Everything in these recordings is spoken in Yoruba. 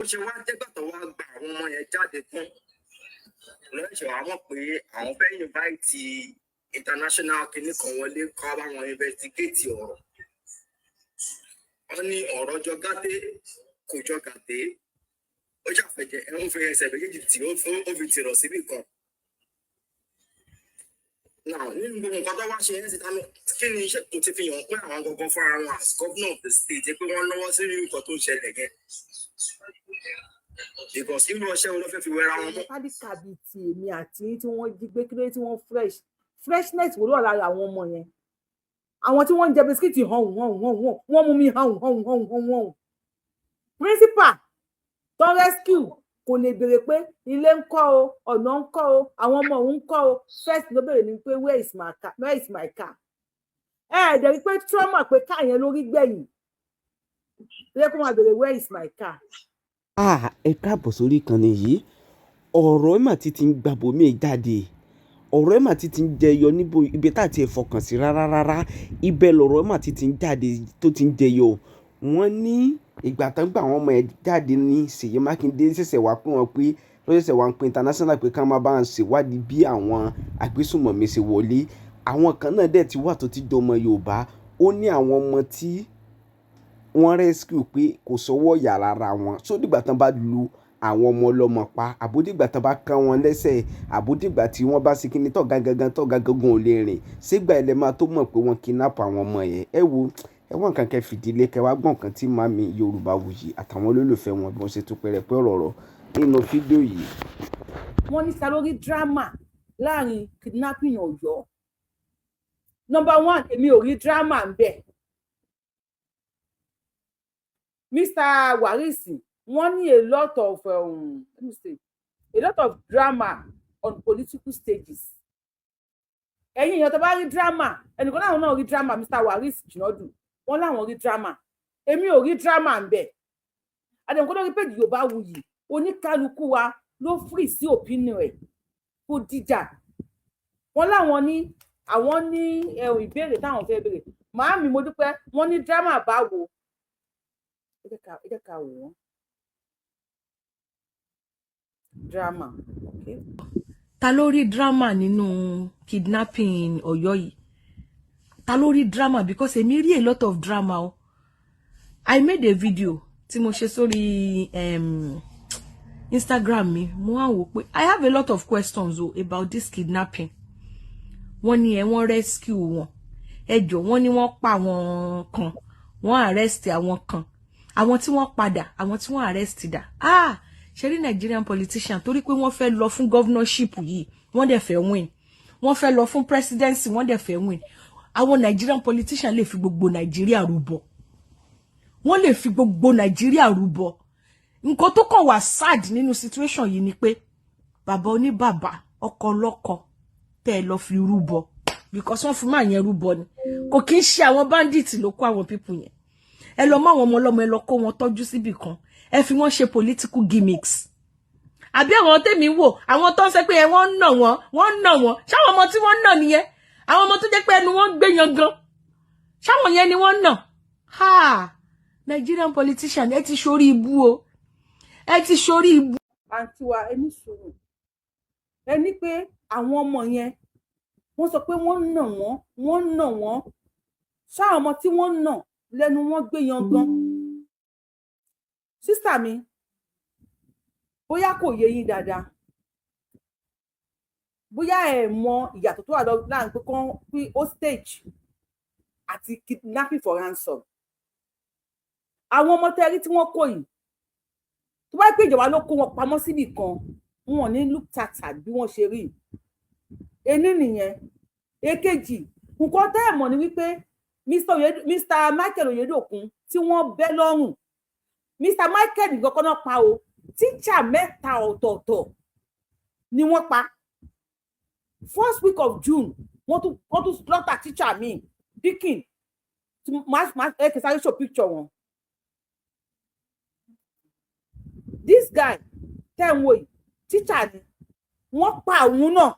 Ó ṣe wá jẹ́gbà tó wá gba àwọn ọmọ yẹn jáde tán lọ́sẹ̀ wàá mọ̀ pé àwọn fẹ́ invite international kinní kan wọlé kọ́ bá wọn investigate ọ̀rọ̀. Wọ́n ní ọ̀rọ̀ jọ gàté, kò jọ gàté, ó ṣàfẹ̀jẹ̀ ẹ̀ ń fi ẹsẹ̀ méjèèjì tí ó fi tìrọ̀ síbì kan. Now, nínú gbogbo nǹkan tó wá ṣe ẹ́ síta lọ, kí ni iṣẹ́ tó ti fi hàn pé àwọn gangan fúnra wọn as governor of the state pé wọ́n lọ́wọ́ sí nǹkan tó ń ṣẹlẹ̀ yẹn? Because irú ọṣẹ wo ló fẹ́ fi wẹra wọn mọ́? Tálíkà bíi ti èmi àti yín tí wọ́n jí gbé, kí ló dé tí wọ́n fresh? Freshness wo ló wà lára àwọn ọmọ yẹn? Àwọn tí wọ́n ń jẹ biscuit hàn hàn hàn hàn, wọ́n mú mi hàn hàn hàn hàn hàn. Principal tó rescue kò lè béèrè pé ilé ń kọ́ o, ọ̀nà ń kọ́ o, àwọn ọmọ òun ń kọ́ o. First ló béèrè ni pé, "Where is my car? Where is my car?" Ẹ ẹ̀ dẹ̀ rí pé trauma pé car yẹn lórí gbẹ̀yìn ló yẹ kó máa béèrè, "Where is my car?" Ah, ẹ káàbọ̀ sórí ìkànnì yìí. Ọ̀rọ̀ ẹ̀ mà ti ń gbàbọ̀ mí jáde, ọ̀rọ̀ ẹ̀ mà ti ń jẹyọ níbo ibi tá àti ẹ̀ fọkàn sí rárá rárá. Ibẹ̀ lọ̀rọ̀ ẹ̀ mà ti ń jáde tó ti ń jẹyọ. Wọ́n ní ìgbà tán gbà àwọn ọmọ ẹ̀ jáde ní Ṣèyí Mákindé ṣẹ̀ṣẹ̀ wá pé wọ́n pé ló ṣẹ̀ṣẹ̀ wá ń pe international pé ká máa bá ń ṣèwádìí bí àwọn agbésùnmọ̀mí ṣe wọlé. Àwọn kan náà dẹ̀ ti wà tó ti jọmọ Yorùbá. Ó ní àwọn ọmọ tí wọ́n rescue pé kò sọ́wọ́ ìyà lára wọn. Só dìgbà tán bá lu àwọn ọmọ ọlọ́mọ pa, àbódìgbà tán bá kán wọn lẹ́sẹ̀, àbódìgbà tí wọ́n bá ṣe kíní tọ̀gá gangan tọ̀gá gangan ò lè rìn sígbà ilẹ̀ máa tó mọ̀ pé wọ́n kidnap àwọn ọmọ yẹn? Ẹ wo, ẹ wọ́n nǹkan kẹ́ fìdílé kẹ́ wá gbọ́n nǹkan tí màmí Yorùbáwùyí àtàwọn olólùfẹ́ wọn bí wọ́n ṣe tún pẹrẹpẹ ọ̀rọ̀ nínú fídíò yìí. Wọ́n ní lórí drama láàrin kidnapping Ọ̀yọ́. Number one, èmi ò rí drama ń bẹ. Mr. Warisi, wọ́n ní a lot of let me see, a lot of drama on political stages. Ẹ̀yin èèyàn tó bá rí drama, ẹnìkan láwọn náà rí drama. Mr. Waris Jinadu, wọ́n láwọn rí drama. Èmi ò rí drama ń bẹ. Àdéhùn lórí péjì Yorùbáwùyí, oníkálukú wa ló free sí opinion ẹ̀, kó dìjà. Wọ́n láwọn ní àwọn ní ìbéèrè táwọn fẹ́ béèrè. Màámi, mo dúpẹ́. Wọ́n ní drama báwo? Ẹ jẹ́ ká wò wọ́n. Drama, okay. Ta ló rí drama nínú kidnapping Ọ̀yọ́ yìí? Ta ló rí drama? Because èmi rí a lot of drama o. I made a video tí mo ṣe sórí Instagram mi. Mo wá wò pé I have a lot of questions o about this kidnapping. Wọ́n ní ẹ wọ́n rescue wọn, ẹ jọ, wọ́n ní wọ́n pa àwọn kan, wọ́n arrest àwọn kan. Àwọn tí wọ́n padà, àwọn tí wọ́n arrest dà? Ah, ṣe rí Nigerian politician, torí pé wọ́n fẹ́ lọ fún governorship yìí, wọ́n dẹ̀ fẹ́ win, wọ́n fẹ́ lọ fún presidency, wọ́n dẹ̀ fẹ́ win. Àwọn Nigerian politician lè fi gbogbo Nàìjíríà rúbọ, wọ́n lè fi gbogbo Nàìjíríà rúbọ. Nǹkan tó kàn wá sad nínú situation yìí ni pé bàbá oníbàbà, ọkọ ọlọ́kọ tẹ́ ẹ lọ fi rúbọ, because wọ́n fi máa yẹn rúbọ ni. Kò kí ń ṣe àwọn bandits ló kó àwọn people yẹn. Ẹ lọ mú àwọn ọmọ ọlọ́mọ, ẹ lọ kó wọn tọ́jú síbì kan, ẹ fi wọ́n ṣe political gimmicks. Àbí àwọn tèmi wò, àwọn tó ń sọ pé ẹ wọ́n ń nà wọ́n, wọ́n ń nà wọ́n, ṣáwọn ọmọ tí wọ́n ń nà nìyẹn? Àwọn ọmọ tó jẹ́ pé ẹnu wọn ń gbé yan gan, ṣáwọn yẹn ni wọ́n ń nà? Ha, Nigerian politician, ẹ ti ṣorí ibú o, ẹ ti ṣorí ibú. Àǹtí wa, ẹ ní sùúrù. Ẹ ní pé àwọn ọmọ yẹn, wọ́n sọ pé wọ́n ń nà wọ́n, wọ́n ń nà wọ́n. Ṣáwọn ọmọ tí wọ́n ń nà lẹ́nu wọn gbé yan gan? Sister mi, bóyá kò yé yín dáadáa, bóyá ẹ mọ ìyàtọ̀ tó wà láàrin pé kán pín hostage àti kidnapping for ransom. Àwọn ọmọ tẹ́rí tí wọ́n kó yìí, tó bá pé ìjọba ló kó wọn pamọ́ síbì kan, wọn ò ní look tattered bí wọ́n ṣe rí. Ení nìyẹn. Èkejì, nǹkan tẹ́ ẹ̀ mọ̀ ni wípé Mr. Michael Oyedokun tí wọ́n bẹ́ lọ́rùn, Mr. Michael nìkan kọ́ náà pa o. Tíṣà mẹ́ta ọ̀tọ̀ọ̀tọ̀ ni wọ́n pa. First week of June, wọ́n tún slaughter tíṣà míì, Dikin. Ẹ kì í sáré show picture wọn. This guy tẹ́ ń wò yìí, tíṣà ni. Wọ́n pa òun náà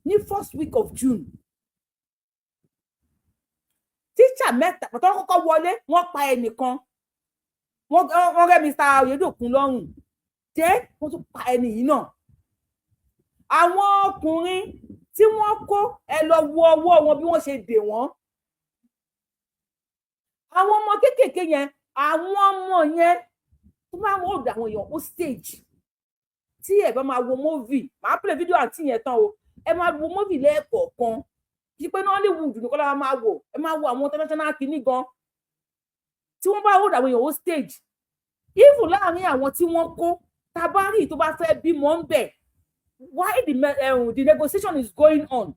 ní first week of June. Tíṣà mẹ́ta pàtó kọ́kọ́ wọlé, wọ́n pa ẹnìkan. Wọ́n rẹ́ Mr. Oyedokun lọ́rùn jẹ́, wọ́n tún pa ẹni yìí náà. Àwọn ọkùnrin tí wọ́n kó, ẹ lọ wo ọwọ́ wọn bí wọ́n ṣe dè wọ́n. Àwọn ọmọ kéékèèké yẹn, àwọn ọmọ yẹn tó máa ń hold àwọn èèyàn hostage, tí ẹ bá máa wo movie, máa play video àǹtí yẹn tán o. Ẹ máa wo movie lẹ́ẹ̀kọ̀ọ̀kan, kì í pé Nollywood nìkan la máa wò. Ẹ máa wo àwọn international kìíní gan tí wọ́n bá hold àwọn èèyàn hostage. Even láàrin àwọn tí wọ́n kó, tabari tó bá fẹ́ bímọ ń bẹ̀, why the negotiation is going on,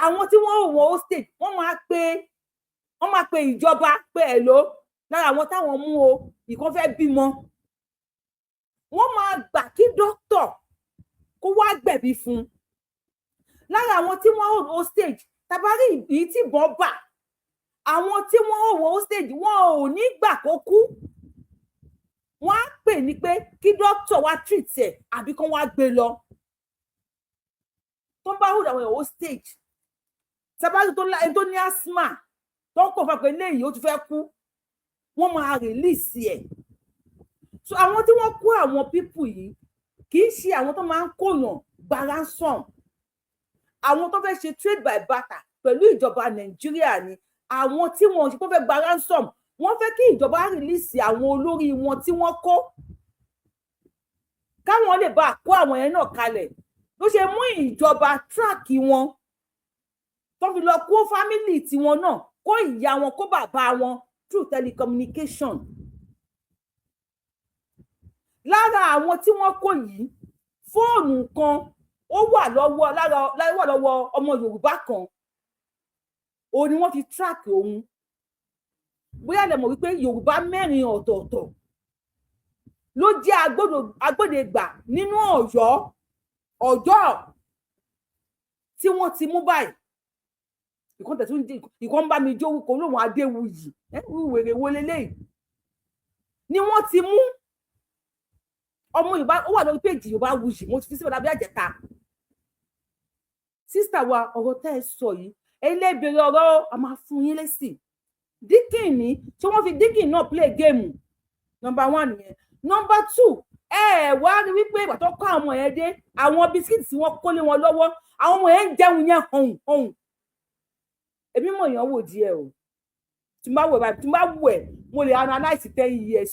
àwọn tí wọ́n hold hostage, wọ́n máa pe ìjọba pé ẹ̀ ló lára àwọn táwọn mú o, ìkan fẹ́ bímọ. Wọ́n máa gbà kí dókítà kó wá gbẹ̀bí fún un. Lára àwọn tí wọ́n hold hostage, tabari èyí tí ìbọn bà, àwọn tí wọ́n hold hostage, wọn ò ní gbà kó kú. Wọ́n á pè ní pé kí dókítà wá treat ẹ̀ àbí kán wá gbé lọ. Tó ń bá hold àwọn èèyàn hostage, tabari tó ẹni tó ní asthma tó ń kọ̀ fún pé léyìí ó ti fẹ́ kú, wọ́n máa release ẹ̀. So àwọn tí wọ́n kó àwọn people yìí, kì í ṣe àwọn tó máa ń kóyàn gba ransom. Àwọn tó fẹ́ ṣe trade by barter pẹ̀lú ìjọba Nàìjíríà ni. Àwọn tí wọ́n ṣe tó fẹ́ gba ransom, wọ́n fẹ́ kí ìjọba release àwọn olórí wọn tí wọ́n kó, káwọn lè bá kó àwọn yẹn náà kalẹ̀. Ló ṣe mú ìjọba track wọn tó fi lọ kó family tiwọn náà, kó ìyá wọn, kó bàbá wọn through telecommunication. Lára àwọn tí wọ́n kó yìí, fóònù kan ó wà lọ́wọ́ lára wà lọ́wọ́ ọmọ Yorùbá kan, òun ni wọ́n fi track òun. Bóyá lè mọ̀ wípé Yorùbá mẹ́rin ọ̀tọ̀ọ̀tọ̀ ló jẹ́ agbódegbà nínú Ọ̀yọ́ ọjọ́ tí wọ́n ti mú báyìí. Ìkan tẹ̀sí, ìkan ń bá mi jó orúkọ olóhùn Adéwuyì, wèrè wo leléyìí ni wọ́n ti mú. Ọmọ Yorùbá, ó wà lórí péjì Yorùbá Wuyì, mo ti fi síbẹ̀ lábẹ́ àjẹta. Sister wa, ọ̀rọ̀ tẹ́ ẹ sọ yìí, ẹ̀yin lè béèrè ọ̀rọ̀, a máa fún yín lésì. Díkìn ní tí wọ́n fi díkìn náà play game, number one nìyẹn. Number two, ẹ ẹ wá rí wípé ìgbà tó kọ́ àwọn ọmọ yẹn dé, àwọn biscuit tí wọ́n kó lé wọn lọ́wọ́, àwọn ọmọ yẹn ń jẹun yẹn hàn hàn. Èmi mọ̀ èèyàn wò díẹ̀ o. Tí n bá wò ẹ̀ báyìí, tí n bá wò ẹ̀, mo lè analyse 10 years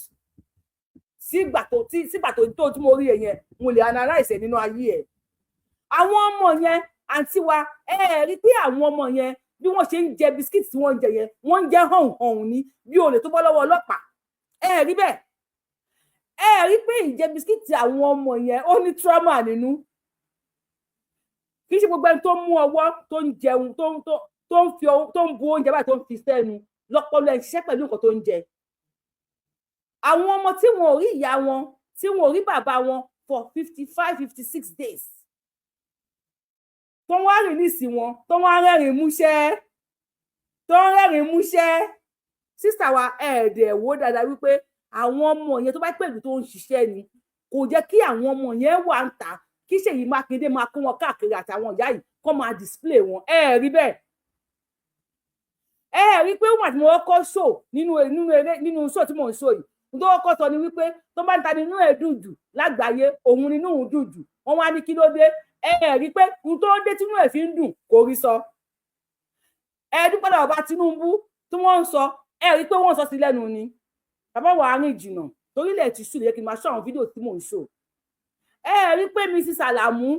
sígbà tó tí sígbà tó tó tí mo rí ẹ yẹn, mo lè analyse ẹ nínú ayé ẹ. Àwọn ọmọ yẹn, àǹtí wa, ẹ ẹ rí pé àwọn ọmọ yẹn, bí wọ́n ṣe ń jẹ biscuit tí wọ́n ń jẹ yẹn, wọ́n ń jẹ hàn hàn ní bí olè tó bọ́ lọ́wọ́ ọlọ́pàá. Ẹ rí bẹ́ẹ̀? Ẹ rí pé ìjẹ biscuit àwọn ọmọ yẹn, ó ní trauma nínú. Kì í ṣe gbogbo ẹni tó mú ọwọ́ tó ń jẹun, tó ń fi, tó ń bu oúnjẹ báyìí, tó ń fi sẹ́nu lọ́pọlọ ẹ̀ ń ṣiṣẹ́ pẹ̀lú nǹkan tó ń jẹ. Àwọn ọmọ tí wọn ò rí ìyá wọn, tí wọn ò rí bàbá wọn for 55, 56 days, tó wá release wọn, tó wá rẹ́rìn músẹ́, tó ń rẹ́rìn músẹ́. Sister wa, ẹ̀ẹ́dẹ̀ wò dáadáa wípé àwọn ọmọ yẹn, tó bá pẹ̀lú tó ń ṣiṣẹ́ ni, kò jẹ́ kí àwọn ọmọ yẹn wà ń ta kí Ṣèyí Mákindé máa kó wọn káàkiri àtàwọn ìyá yìí kó máa display wọn. Ẹ rí bẹ́ẹ̀? Ẹ rí pé wọn àti mo kọ́kọ́ show nínú eré, nínú show tí mò ń show yìí, tó kọ́kọ́ sọ ni wípé tó bá ń ta nínú ẹ̀ dùn jù lágbàáyé, òun nínú òun dùn jù. Wọ́n wá ní kí ló dé? Ẹ rí pé ohun tó dé tínú ẹ̀ fi ń dùn kò rí sọ. Ẹ dúpẹ́ lọ́wọ́ bàbá Tinubu tí wọ́n ń sọ. Ẹ rí pé wọ́n sọ sí lẹ́nu ni bàbá wa rìn jìnnà torílẹ̀ ti ṣù lè kí n máa ṣọ́ àwọn fídíò tí mò ń ṣò. Ẹ rí pé Mrs Alamu,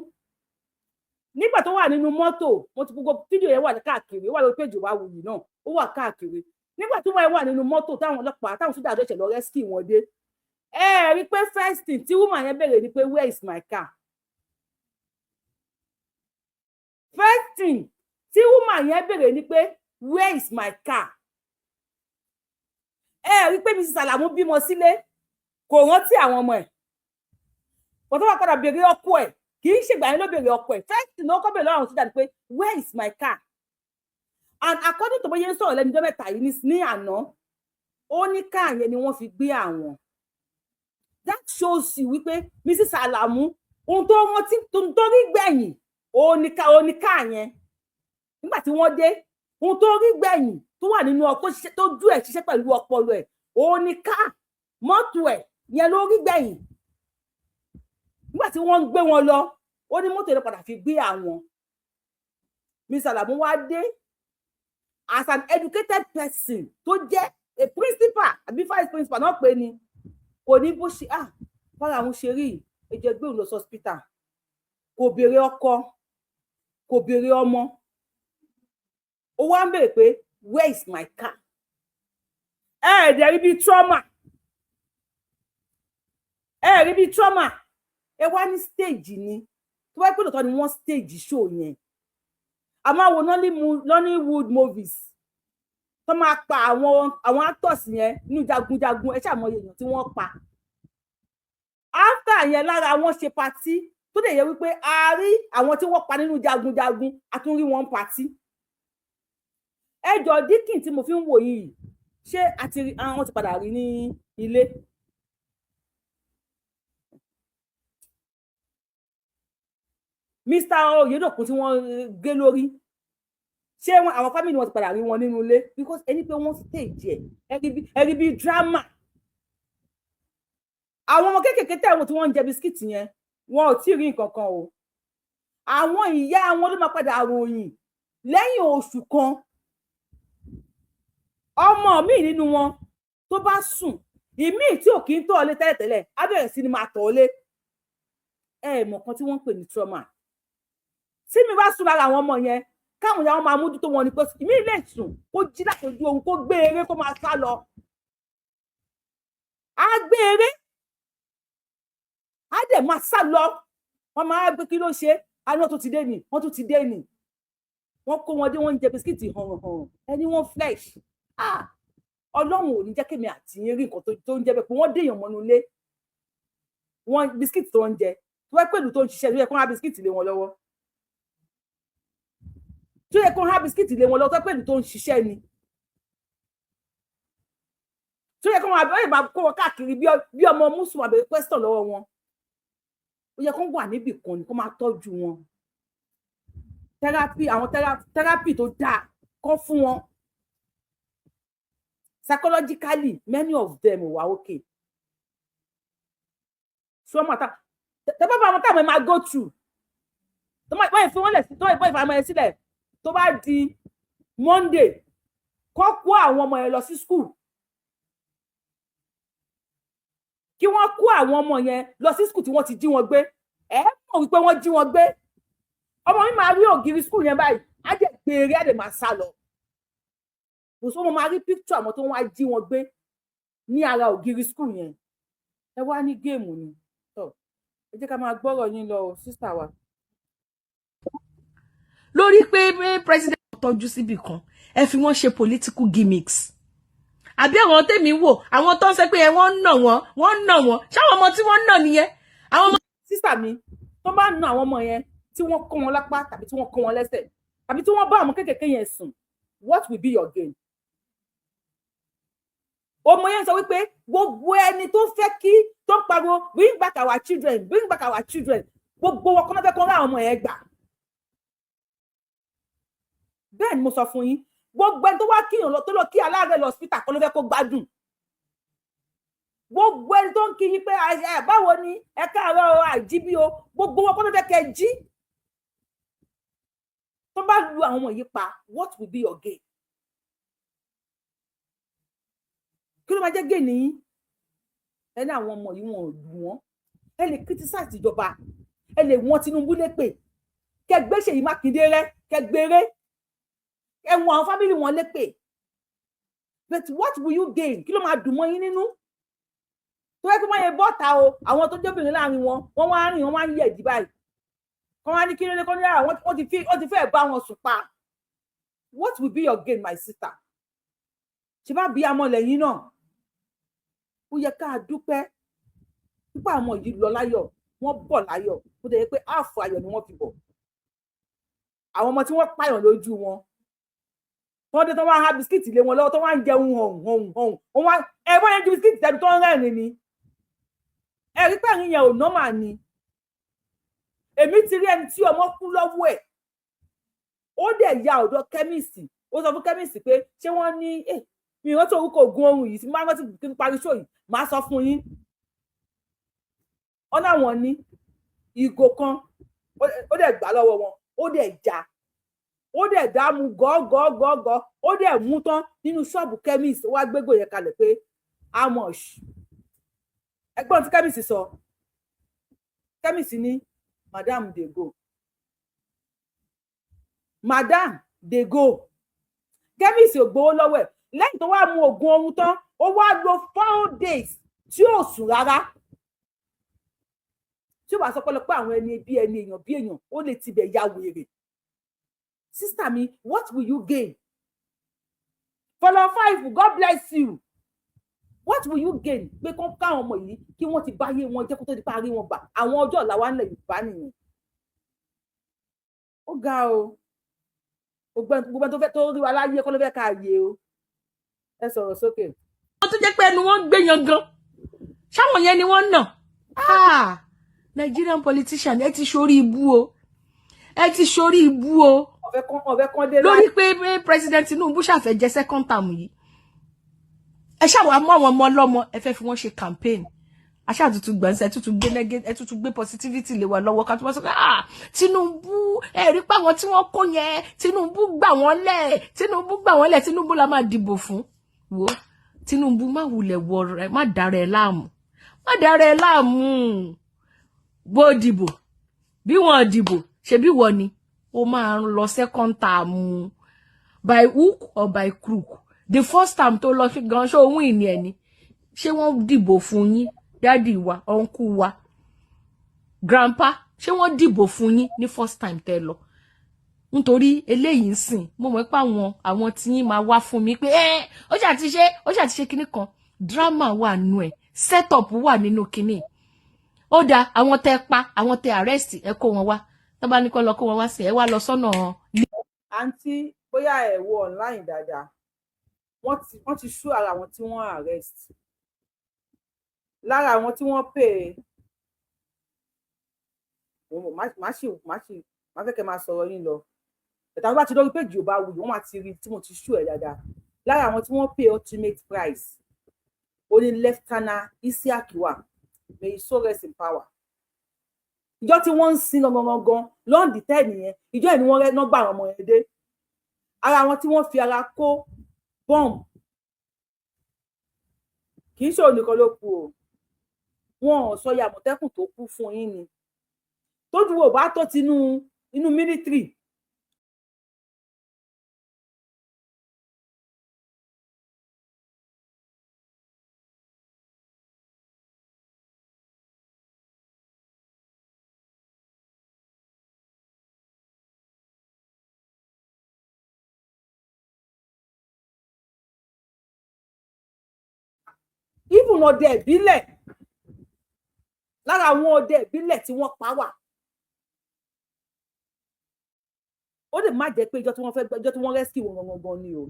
nígbà tó wà nínú mọ́tò, mo ti gbogbo fídíò yẹn wà káàkiri, ó wà lórí péjì wa wuyì náà, ó wà káàkiri. Nígbà tí wọ́n wà nínú mọ́tò táwọn ọlọ́pàá, táwọn sójà àjọṣe lọ rescue wọn dé, ẹ rí pé first thing tí woman yẹn béèrè ni pé, "Where is my car?" First thing tí woman yẹn béèrè ni pé, "Where is my car?" Ẹ rí pé Mrs Alamu bímọ sílé, kò rántí àwọn ọmọ ẹ̀. Kò tó wà padà béèrè ọkọ ẹ̀, kì í ṣègbà yẹn ló béèrè ọkọ ẹ̀. First thing ló kọ́ béèrè lọ́wọ́ àwọn sójà ni pé, "Where is my car?" And according to bóyá ń sọ̀rọ̀ lẹ́nu ọjọ́ mẹ́ta yìí, ní àná, ó ní car yẹn ni wọ́n fi gbé àwọn. That shows you wípé Mrs Alamu, ohun tó rántí tó rí gbẹ̀yìn, ó ní car yẹn. Nígbà tí wọ́n dé, ohun tó rí gbẹ̀yìn tó wà nínú ọkọ tó jú ẹ̀ ṣiṣẹ́ pẹ̀lú ọpọlọ ẹ̀. Òun ni ká mọ́tò ẹ̀ yẹn ló rí gbẹ̀yìn nígbà tí wọ́n ń gbé wọn lọ. Ó ní mọ́tò yẹn padà fi gbé àwọn. Mr. Alamu wá dé as an educated person tó jẹ́ a principal àbí vice principal náà pé ni kò ní bó ṣe, ah, bára àwọn ṣe rí, ẹ jẹ́ gbé òun lọ sí hospital. Kò béèrè ọkọ, kò béèrè ọmọ. Ó wá ń béèrè pé, "Where is my car?" Ẹ ẹ̀ dẹ̀ rí bí trauma, ẹ rí bí trauma. Ẹ wá ní stage ni. Tó bá pẹ́ lóòótọ́ ni wọ́n stage show yẹn, a máa wo Nollywood movies tó máa pa àwọn actors yẹn nínú jagunjagun. Ẹ ṣàmọye èèyàn tí wọ́n pa after yẹn lára wọn ṣe party, tó dẹ̀ yẹ wípé a rí àwọn tí wọ́n pa nínú jagunjagun, a tún rí wọn party. Ẹjọ Dikin tí mo fi ń wò yìí, ṣé àti àwọn ti padà rí ní ilé? Mr Oyedokun tí wọ́n gé lórí, ṣé àwọn family wọn ti padà rí wọn nínú ilé? Because ẹni pé wọ́n stage ẹ, ẹ rí bí drama. Àwọn ọmọ kéékèèké tẹ̀wọ̀n tí wọ́n ń jẹ biscuit yẹn, wọn ò tí ì rí nǹkan kan o. Àwọn ìyá wọn ló máa padà ròyìn lẹ́yìn oṣù kan. Ọmọ mi nínú wọn tó bá sùn, ìmíì tí ò kí ń tọ̀ ọ́ lé tẹ́lẹ̀tẹ́lẹ̀, á bẹ̀rẹ̀ sí ni máa tọ̀ ọ́ lé. Ẹ mọ̀ kan tí wọ́n ń pè ní trauma. Tí mi bá sùn lára àwọn ọmọ yẹn, káwọn ìyá wọn máa mójútó wọn ni, pé ìmíì lè sùn kó jí láti ojú oorun, kó gbé eré, kó máa sá lọ. Á gbé eré, á dẹ̀ máa sá lọ. Wọ́n máa gbé, kí ló ṣe á ní, wọ́n tún ti dé ni, wọ́n tún ti dé ni. Wọ́n kó wọn dé, wọ́n ń jẹ biscuit hàn hàn. Ẹni wọ́n flesh. Ah, Ọlọ́run ò ní jẹ́ kémi àti yín rí nǹkan tó ń jẹ́ bẹ́ẹ̀, pé wọ́n déèyàn mọ́nú ilé wọ́n, biscuit tó ń jẹ, tó wẹ́ pẹ̀lú tó ń ṣiṣẹ́, tó yẹ kó há biscuit lé wọn lọ́wọ́, tó yẹ kó há biscuit lé wọn lọ́wọ́, tó pẹ̀lú tó ń ṣiṣẹ́ ni, tó yẹ kó wọn àbẹ̀wò máa kó wọn káàkiri bí ọmọ mùsùlùmí, àbẹ̀wò question lọ́wọ́ wọn. Ó yẹ kó wà níbì kan ni, kó máa tọ́jú wọn, therapy, àwọn therapy tó dáa kó fún wọn. Psychologically, many of them wà okay. So wọn máa tẹ bá bá àwọn táwọn máa go through tó máa báyìí fi wọn lẹ̀ sí, tó báyìí fi àwọn yẹn sílẹ̀, tó bá di Monday, kó kó àwọn ọmọ yẹn lọ sí school, kí wọ́n kó àwọn ọmọ yẹn lọ sí school tí wọ́n ti jí wọn gbé. Ẹ mọ̀ wípé wọ́n jí wọn gbé. Ọmọ mi máa rí ògiri school yẹn báyìí, á dẹ̀ gbére, á dẹ̀ máa sá lọ. Kò sọ, mo máa rí picture àwọn tó wá jí wọn gbé ní ara ògiri school yẹn. Ẹ wá ní game ni. Tó ẹ jẹ́ ká máa gbọ́rọ̀ yín lọ o, sister wa. Lórí pé president tọ́jú síbì kan, ẹ fi wọ́n ṣe political gimmicks, àbí àwọn tèmi wò, àwọn tó ń sọ pé ẹ wọ́n ń nà wọ́n, wọ́n ń nà wọ́n, ṣáwọn ọmọ tí wọ́n ń nà nìyẹn? Àwọn ọmọ. Sister mi, tó bá na àwọn ọmọ yẹn, tí wọ́n kọ́ wọn lápá, tàbí tí wọ́n kọ́ wọn lẹ́sẹ̀, tàbí tí wọ́n bá àwọn kéékèèké yẹn sùn, what will be your gain? Ọmọ yẹn sọ wípé gbogbo ẹni tó fẹ́ kí tó ń pariwo, "Bring back our children, bring back our children," gbogbo wọn kọ́ fẹ́ kọ́ rá àwọn ọmọ yẹn gbà. Bẹ́ẹ̀ ni mo sọ fún yín. Gbogbo ẹni tó wá kíyàn lọ, tó lọ kí aláàárẹ̀ lọ hospital, kọ́ ló fẹ́ kó gbádùn. Gbogbo ẹni tó ń kí yín pé, "Báwo ni? Ẹ káàárọ̀ o, àjíbí o," gbogbo wọn kọ́ ló fẹ́ kẹ́ jí. Tó bá lu àwọn ọmọ yìí pa, what will be your gain? Kí ló máa jẹ́ gain yín? Ẹ ní àwọn ọmọ yìí, wọn ò lù wọ́n. Ẹ lè criticize ìjọba, ẹ lè wọ́n Tinubu lépè, kẹ gbé Ṣèyí Mákindé rẹ, kẹ gbére ẹ wọn àwọn family wọn lépè, but what will you gain? Kí ló máa dùn mọ́ yín nínú tó yẹ kí wọ́n yẹ bọ́ta o? Àwọn tó jóbìnrin láàrin wọn, wọ́n wá rìn, wọ́n wá ń yẹ̀ dí báyìí, kọ́ wá ní kí ló dé, kọ́ ní àwọn wọ́n ti fẹ́ bá wọn sùn pa. What will be your gain, my sister? Ṣe bá bí amọ̀ lẹ́yìn náà, ó yẹ ká dúpẹ́ pípa àwọn yìí lọ láyọ̀, wọ́n bọ̀ láyọ̀. Ó dẹ̀ yẹ pé ààfọ̀ ayọ̀ ni wọ́n fi bọ̀. Àwọn ọmọ tí wọ́n pààyàn lójú wọn, wọ́n dé tó wá há biscuit lé wọn lọ́wọ́, tó wá ń jẹun hàn hàn hàn, wọ́n wá ẹ wọ́n yẹn ju biscuit tẹnu tó ń rẹ́rìn ni. Ẹ̀rí pẹ̀rín yẹn ò normal ni. Èmi ti rí ẹni tí ọmọ kú lọ́wọ́ ẹ̀, ó dẹ̀ ya ọ̀dọ̀ chemist, ó sọ fún chemist pé ṣé wọ́n ní Mi rántí orúkọ oògùn oorun yìí. Tí máa rántí kí n parí show yìí, máa sọ fún yín. Ọ̀nà àwọn ní ìgò kan, ó dẹ̀ gbà lọ́wọ́ wọn, ó dẹ̀ já, ó dẹ̀ dààmú gọ́gọ́gọ́gọ́, ó dẹ̀ mú tán nínú ṣọ́ọ̀bù chemist. Ó wá gbégbó yẹn kalẹ̀ pé how much? Ẹgbọ́n tí chemist sọ, chemist ní, "Madam, dey go, madam, dey go." Chemist ò gbowó lọ́wọ́ ẹ̀. Lẹ́yìn tó wá mu oògùn oorun tán, ó wá lo 4 days tí ò sùn rárá. Tí ó bá sọ pé àwọn ẹni bí ẹni, èèyàn bí èèyàn, ó lè tibẹ̀ ya wèrè. Sister mi, what will you gain? Follow five, God bless you. What will you gain pé kán káwọn ọmọ yìí kí wọ́n ti báyé wọn jẹ́ kó tó di parí wọn gbà? Àwọn ọjọ́ ọ̀la wa ńlẹ̀ Yorùbá nìyẹn. Ó ga o. Gbogbo ẹni tó fẹ́ tó rí wa láyé kọ́ ló fẹ́ ká yé o. Ẹ sọ̀rọ̀ sókè. Wọ́n tó jẹ́ pé ẹnu wọn gbé yan gan, ṣáwọn yẹn ni wọ́n nà. Ah, Nigerian politician, ẹ ti ṣorí ibú o, ẹ ti ṣorí ibú o. Ọ̀fẹ́ kan dé. Lórí pé President Tinubu ṣàfẹ́ jẹ second term yìí, ẹ ṣàwà mú àwọn ọmọ ọlọ́mọ, ẹ fẹ́ fi wọ́n ṣe campaign. Aṣáàtútù gbọ̀nsẹ̀, ẹ tútù gbé negative, ẹ tútù gbé positivity lé wa lọ́wọ́, ká tó wọ́n sọ pé, ah, Tinubu, ẹ rí pé àwọn tí wọ́n kó yẹn, Tinubu gbà wọ́n lẹ̀, Tinubu gbà wọ́n lẹ̀, Tinubu la máa dìbò fún. Wo Tinubu, má wulẹ̀ wọ rẹ, má dára ẹ láàmú, má dára ẹ láàmú. Bó dìbò bí wọ́n dìbò, ṣebí wọ́n ni ó máa ń lọ second term by hook or by crook. The first time tó lọ gan, ṣé òun ìní ẹ ni? Ṣé wọ́n dìbò fún yín, daddy wa, uncle wa, grandpa? Ṣé wọ́n dìbò fún yín ní first time tẹ́ lọ? Nítorí eléyìí ń sìn, mo mọ̀ pé àwọn tí yín máa wá fún mi pé ẹ ó ṣàti ṣe, ó ṣàti ṣe kinní kan, drama wà nù ẹ, set up wà nínú kinní. Ó dáa, àwọn tẹ́ pa, àwọn tẹ́ arrest, ẹ kó wọn wá. Tó bá ní kó lọ kó wọn wá sí, ẹ wá lọ sọ́nà. Àǹtí, bóyá ẹ wo online dáadáa, wọ́n ti ṣú ara àwọn tí wọ́n arrest, lára àwọn tí wọ́n pè é. Má sì má fẹ́ kẹ́ máa sọ̀rọ̀ yín lọ ẹ̀ta tó bá ti lórí péjì Yorùbá Wuyì, wọ́n máa ti rí tí mo ti ṣú ẹ̀ dáadáa. Lára àwọn tí wọ́n pay ultimate price, ó ní Lieutenant Isiaq wà. May he so rest in power. Ìjọ tí wọ́n ń sin gangan gangan lọ́ǹdì tẹ́ nìyẹn. Ìjọ yìí ni wọ́n rẹ́ nọ́gbà àwọn ọmọ yẹn dé. Ara àwọn tí wọ́n fi ara kó bomb, kì í ṣe òun nìkan ló kú o. Wọn ò sọ ya Àmọ̀tẹ́kùn tó kú fún yín ni tójú wo bá tó tinú inú military. Even ọdẹ ìbílẹ̀, lára àwọn ọdẹ ìbílẹ̀ tí wọ́n pa wà. Ó lè má jẹ́ pé ìjọ tí wọ́n fẹ́, ìjọ tí wọ́n rescue wọn gangan ni o,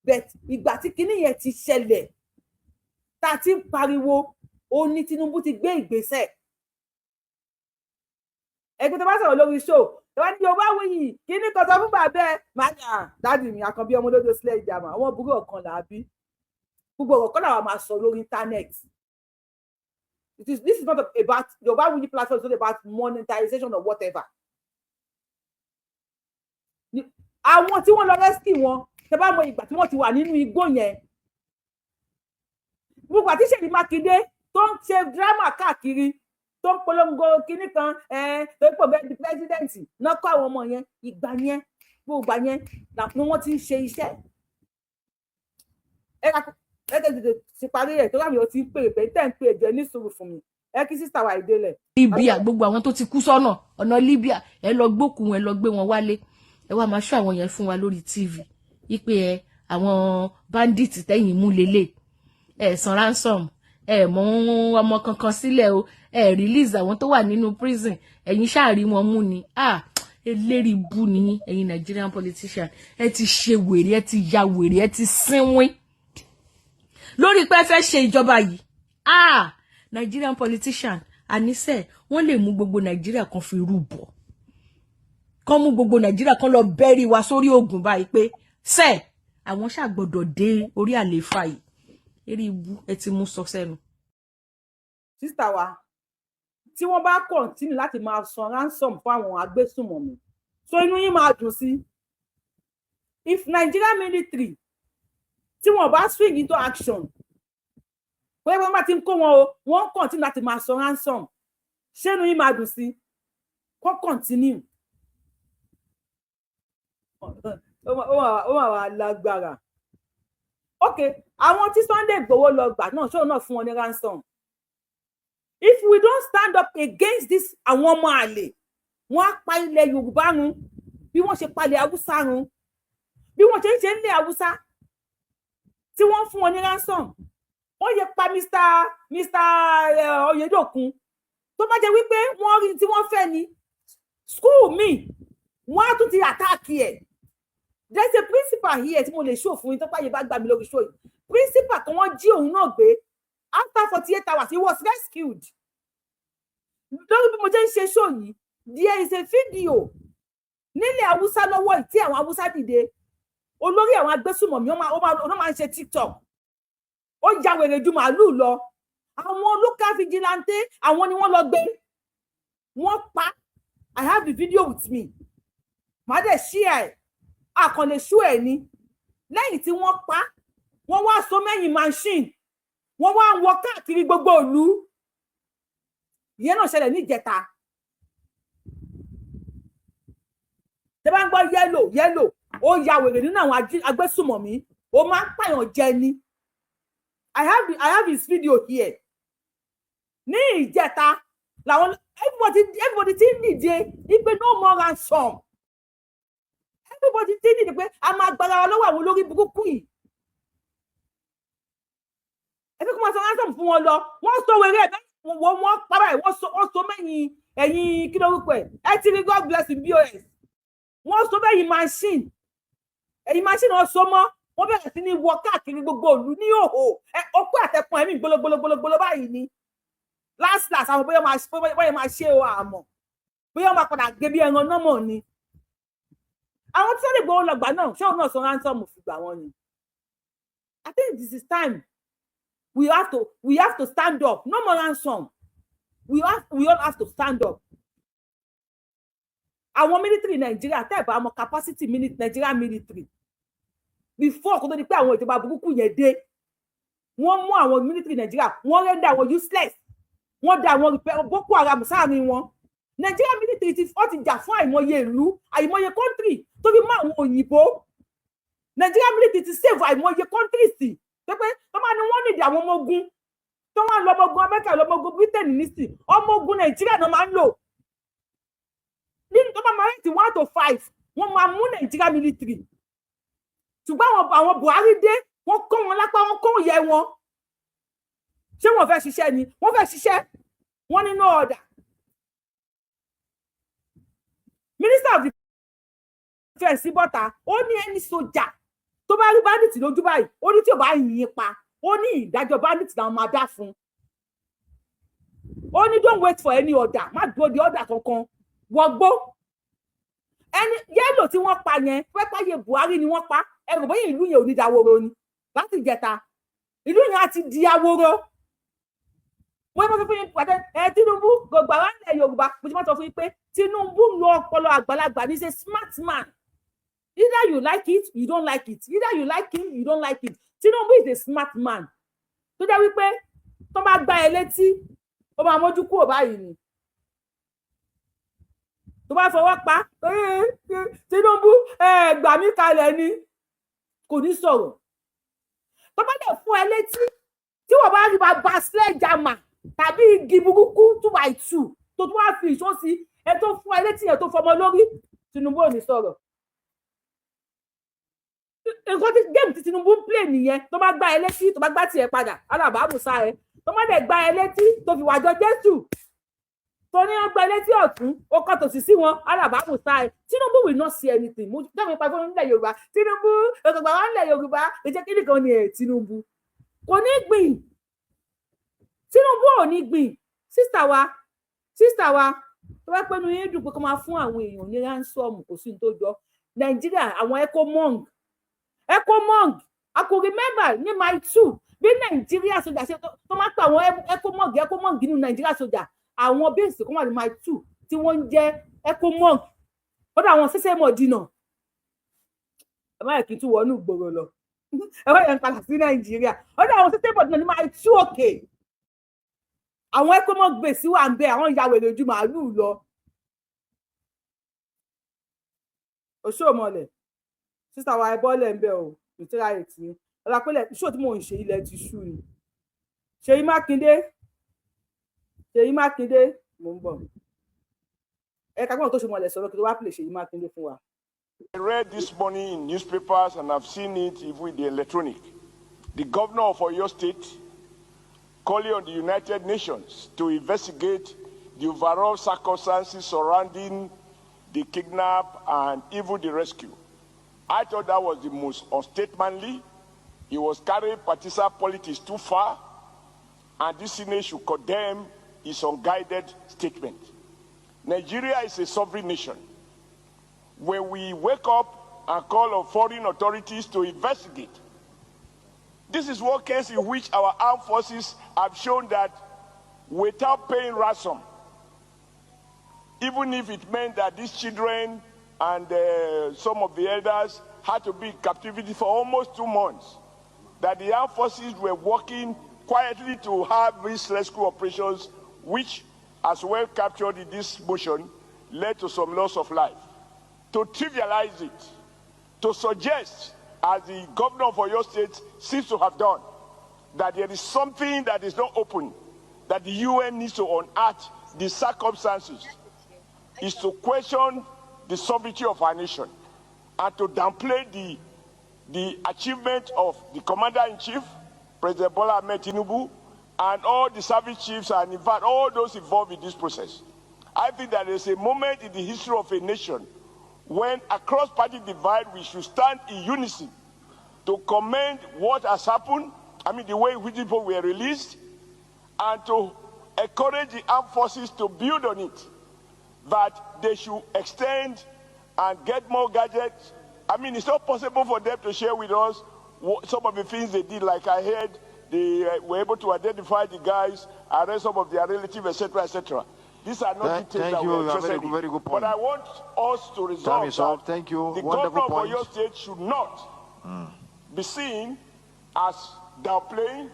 but ìgbà tí kinní yẹn ti ṣẹlẹ̀, tá a ti ń pariwo, ó ní Tinubu ti gbé ìgbésẹ̀. Ẹgbẹ́ tó bá sọ̀rọ̀ lórí show tó bá ní Yorùbá Wuyì kinní kan, sọ fún bàbá ẹ, máa ní daddy mi àkànbí ọmọ olódò sílẹ̀ ìjàmà, àwọn burú ọ̀kan là á bí. Gbogbo ọ̀rọ̀ kọ́ làwọn máa sọ lórí internet. It is this is not about Yorùbá Wuyi platform, is not about monetization or whatever. Àwọn tí wọ́n lọ rescue wọn, tẹ bá mọ ìgbà tí wọ́n ti wà nínú igbó yẹn, gbogbo àti Ṣèyí Mákindé tó ń ṣe drama káàkiri, tó ń polongo kinní kan tó ń pò bẹ́ẹ̀ di president náà, kọ́ àwọn ọmọ yẹn. Ìgbà yẹn, gbogbo ìgbà yẹn ni wọ́n ti ń ṣe iṣẹ́. Ẹ ẹ tètè ti parí ẹ̀ tó láwọn èèyàn ti ń pè pé tẹ́ ń pè ẹ̀jẹ̀ ní sùúrù fún mi. Ẹ kí sister wa ìdélẹ̀. Libya, gbogbo àwọn tó ti kú sọ́nà ọ̀nà Libya, ẹ lọ gbókùn, ẹ lọ gbé wọn wálé. Ẹ wá máa ṣọ́ àwọn yẹn fún wa lórí TV wípé ẹ àwọn bandit tẹ́yìn mú lélẹ̀, ẹ san ransom, ẹ mú ọmọ kankan sílẹ̀ o, ẹ release àwọn tó wà nínú prison, ẹ̀yin ṣáà rí wọn mú ni. Ah, eléri bú ni ẹ̀yin Nigerian politician. Ẹ ti ṣe wèrè, ẹ ti ya wèrè, ẹ ti sínwín lórí pé ẹ fẹ́ ṣe ìjọba yìí. Ah, Nigerian politician, àníṣe wọ́n lè mú gbogbo Nàìjíríà kan fi rúbọ, kán mú gbogbo Nàìjíríà kan lọ bẹ́rí wa sórí ogun báyìí pé sẹ́ẹ̀. Àwọn ṣáà gbọ́dọ̀ dé orí àlééfà yìí. Eré ibu ẹ ti mú sọ sẹ́nu. Sister wa, tí wọ́n bá continue láti máa san ransom fún àwọn agbésùnmọ̀mí, so inú yín máa dùn sí? If Nigeria military, tí wọ́n bá swing into action pé wọ́n bá ti ń kó wọn o, wọ́n continue láti máa san ransom, ṣé inú yín máa dùn sí kó continue? Ó wà wà lágbára. Ok, àwọn tí Sunday Igboho lọ gbà náà, ṣóun náà fún wọn ní ransom? If we don't stand up against this, àwọn ọmọ àlè wọn á pa ilẹ̀ Yorùbá run bí wọ́n ṣe palẹ̀ Haúsá run, bí wọ́n ṣe ń ṣe nílẹ̀ Haúsá tí wọ́n ń fún wọn ní ransom. Wọ́n yẹ pa Mr Oyedokun. Tó bá jẹ́ wípé wọ́n rí tí wọ́n fẹ́ ni school mi, wọ́n á tún ti attack ẹ̀. There is a principal here tí mo lè show fún yín tó pààyè bá gbà mí lórí show yìí. Principal kan, wọ́n jí òun náà gbé. After 48 hours, he was rescued. Lórí bí mo ṣe ń ṣe show yìí, there is a video nílẹ̀ Haúsá lọ́wọ́ yìí tí àwọn Haúsá dìde. Olórí àwọn agbésùmọ̀mí, ó máa ń ṣe TikTok, ó ya wèrè ju màálùú lọ. Àwọn local vigilante, àwọn ni wọ́n lọ gbé, wọ́n pa. I have the video with me, màá dẹ̀ share ẹ̀, àkànlè ṣú ẹ̀ ni. Lẹ́yìn tí wọ́n pa, wọ́n wá so mẹ́yìn machine, wọ́n wá ń wọ káàkiri gbogbo ìlú. Ìyẹn náà ṣẹlẹ̀ níjẹta. Tẹ bá ń gbọ́ yellow yellow, ó ya wèrè nínú àwọn agbésùmọ̀mí, ó máa ń pààyàn jẹ ni. I have his video here. Ní ìjẹta làwọn everybody ti ń dìde wípé no more ransom. Everybody ti ń dìde pé a máa gbára wa lọ́wọ́ àwọn olórí burúkú yìí. Ẹ fi kó máa sọ ransom fún wọn lọ. Wọ́n sọ wèrè ẹ̀, wọ́n para ẹ̀, wọ́n so mẹ́yìn ẹ̀yìn. Kí lórúkọ ẹ̀? Ẹ ti rí, God bless you, bos. Wọ́n so mẹ́yìn machine, ẹ̀yìn machine wọ́n so mọ́. Wọ́n bẹ̀rẹ̀ sí ní wọ káàkiri gbogbo ìlú ní òhò ọkọ àtẹkùn ẹ̀mí gbologbologbolo báyìí ni. Last last, àwọn bóyá máa ṣe o, àmọ́ bóyá máa padà gé bí ẹran náà mọ̀ ni. Àwọn tí Sunday Igboho lọ gbà náà, ṣé òun náà san ransom fìgbà wọn ni? I think this is time we have to stand up. No more ransom. We all have to stand up. Àwọn military Nàìjíríà, tẹ́ ẹ̀ bá mọ capacity Nigeria military before kó tó di pé àwọn ìjọba burúkú yẹn dé, wọ́n mú àwọn military Nàìjíríà, wọ́n render àwọn useless, wọ́n da àwọn Boko Haram sáàrin wọn. Nigeria military ti, wọ́n ti jà fún àìmọye ìlú, àìmọye country, tó fi mọ́ àwọn òyìnbó. Nigeria military ti save àìmọye countries sí pé tó máa ní wọ́n nídìí àwọn ọmọ ogun, tó wọ́n lọ ọmọ ogun Amẹ́ríkà, lọ ọmọ ogun Britain nísìn, ọmọ ogun Nàìjíríà náà máa ń lò nínú tó bá máa rate 1 to 5, wọ́n máa mú Nàìjíríà military. Ṣùgbọ́n àwọn Buhari dé, wọ́n kó wọn lápá, wọ́n kó yẹ wọn. Ṣé wọ́n fẹ́ ṣiṣẹ́ ni? Wọ́n fẹ́ ṣiṣẹ́, wọ́n ní no order. Minister of Defence bọ́ta, ó ní ẹni sójà tó bá rí bandit lójú báyìí, ó ní tí ò bá yìn pa, ó ní ìdájọ́ bandit làwọn máa dá fún. Ó ní don't wait for any order, má dúró di order kankan, wọgbó. Ẹni yellow tí wọ́n pa yẹn, pẹ́pẹ́yẹ Buhari ni wọ́n pa. Ẹrù bóyá ìlú yẹn ò ní daworo ni láti ìjẹta, ìlú yẹn á ti di aworo. Mo ní mo sọ fún yín pàtẹ ẹ, Tinubu gbogbo àwọn ilẹ̀ Yorùbá, mo ti máa sọ fún yín pé Tinubu ń lo ọpọlọ àgbàlagbà ní ṣe. Smart man. Either you like it, you don't like it, either you like him, you don't like it, Tinubu is a smart man tó jẹ́ wípé tó bá gbá ẹ létí, ó máa mójú kúrò báyìí ni. Tó bá fọwọ́ pa Tinubu, ẹ gbà mí kalẹ̀ ni, kò ní sọ̀rọ̀. Tó bá dẹ̀ fún ẹ létí, tí wọ́n bá rí bàbá sledgehammer tàbí igi burúkú 2 by 2 tó tún wá fi ìṣó sí ẹ, tó fún ẹ létí yẹn, tó fọmọ lórí, Tinubu ò ní sọ̀rọ̀. Nǹkan tí game tí Tinubu ń play nìyẹn. Tó bá gbá ẹ létí, tó bá gbá tiẹ̀ padà, alábàámùsá ẹ. Tó má dẹ̀ gbá ẹ létí, tó fi wàjọ Jésù, tó ní wọn gbá ẹ létí ọ̀tún, ó kọ́ tòsí sí wọn, alábàámùsá ẹ. Tinubu will not see anything. Mo dáhùn ipa fún nílẹ̀ Yorùbá, Tinubu ọ̀gbọ̀gbà wà nílẹ̀ Yorùbá, ìjẹ́ kí nìkan ni ẹ̀. Tinubu kò ní gbìn, Tinubu ò ní gbìn. Sister wa, tó bá pẹ́nu yín dùn pé kó máa fún àwọn èèyàn ní ransom, kò sí ní tó jọ. Nàìjíríà, àwọn ecomong, ECOMOG, I could remember ní Mile 2 bí Nàìjíríà sójà ṣe tó máa ń pè àwọn ECOMOG, ECOMOG nínú Nàìjíríà sójà. Àwọn base kan wà ní Mile 2 tí wọ́n ń jẹ́ ECOMOG. Kódà àwọn ṣẹ̀ṣẹ̀ mọ̀ dínà. Ẹ má yẹ kí n tún wọnú ìgboro lọ, ẹ má yẹ n padà sí Nàìjíríà. Kódà àwọn ṣẹ̀ṣẹ̀ mọ̀ dínà ní Mile 2 òkè, àwọn ECOMOG base wà ń bẹ. Àwọn ìyá wèrè ojú màálùú lọ. Òṣòmọlẹ̀ sísá wa, ẹ bọ́lẹ̀ ń bẹ o. Ìtura ètì ni ọlápẹ̀lẹ̀ ṣó tí mò ń ṣe. Ilẹ̀ ti ṣú ni. Ṣèyí Mákindé, Ṣèyí Mákindé, mò ń bọ̀. Ẹ ká gbọ́n tó ṣe mọ̀lẹ̀ sọ̀rọ̀ kí ló wá pèlè Ṣèyí Mákindé fún wa. I read this morning in newspapers and I've seen it even with the electronic. The governor of Oyo State calling on the United Nations to investigate the overall circumstances surrounding the kidnap and even the rescue. I thought that was the most unstatesmanly. He was carrying partisan politics too far, and this Senate should condemn his unguided statement. Nigeria is a sovereign nation. When we wake up and call on foreign authorities to investigate, this is one case in which our armed forces have shown that without paying ransom, even if it meant that these children and some of the elders had to be in captivity for almost 2 months, that the armed forces were working quietly to have these rescue operations, which, as well captured in this motion, led to some loss of life. To trivialize it, to suggest, as the governor of Oyo State seems to have done, that there is something that is not open, that the UN needs to unearth the circumstances, is to question the sovereignty of our nation and to downplay the achievement of the Commander-in-Chief, President Bola Ahmed Tinubu, and all the service chiefs and, in fact, all those involved in this process. I think that there's a moment in the history of a nation when, across party divide, we should stand in unison to commend what has happened, I mean, the way in which people were released, and to encourage the armed forces to build on it, that they should extend and get more gadgets. I mean, it's not possible for them to share with us some of the things they did. Like I heard, they were able to identify the guys, arrest some of their relatives, etc., etc. These are not details Thank that you. we're You have interested very, in. very good But point. I want us to Time resolve is up. that Thank you. the Wonderful governor of point. Oyo State should not be seen as downplaying,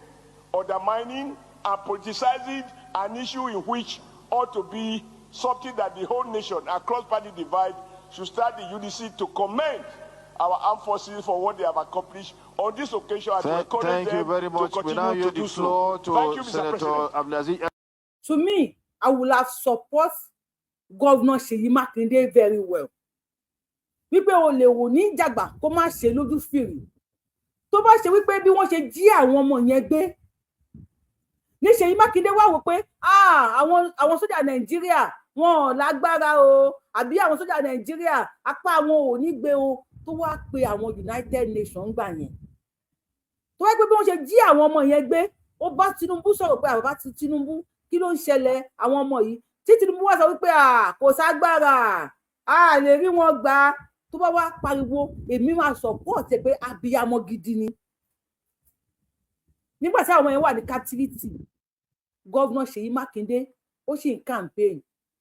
undermining, and politicizing an issue in which ought to be something that the whole nation, across party divide, should start the unison to commend our armed forces for what they have accomplished on this occasion and to encourage Thank you them very to much. We now continue to yield the do so. floor Thank to you, Mr. Senator President. Abdulaziz. To me, I will have support Governor Ṣèyí Mákindé very well, wípé o lè wò ní ìjàgbá kó má ṣe lójú fìrí. Tó bá ṣe wípé bí wọ́n ṣe jí àwọn ọmọ yẹn gbé ní Ṣèyí Mákindé wá wò pé, "Ah, àwọn sójà Nàìjíríà wọn ò lágbára o, àbí àwọn sójà Nàìjíríà apá àwọn ò ní gbé o," tó wá pe àwọn United Nations gbà yẹn, tó wá pé bí wọ́n ṣe jí àwọn ọmọ yẹn gbé, ó bá Tinubu sọ̀rọ̀ pé, àbá Tinubu, kí ló ń ṣẹlẹ̀ àwọn ọmọ yìí? Tí Tinubu wá sọ wípé, "À, kò ságbára, a lè rí wọn gbà," tó bá wá pariwo, èmi máa support ẹ pé abiyamọ gidi ni. Nígbà tí àwọn yẹn wà ní captivity, Governor Ṣèyí Mákindé ó sì ń campaign.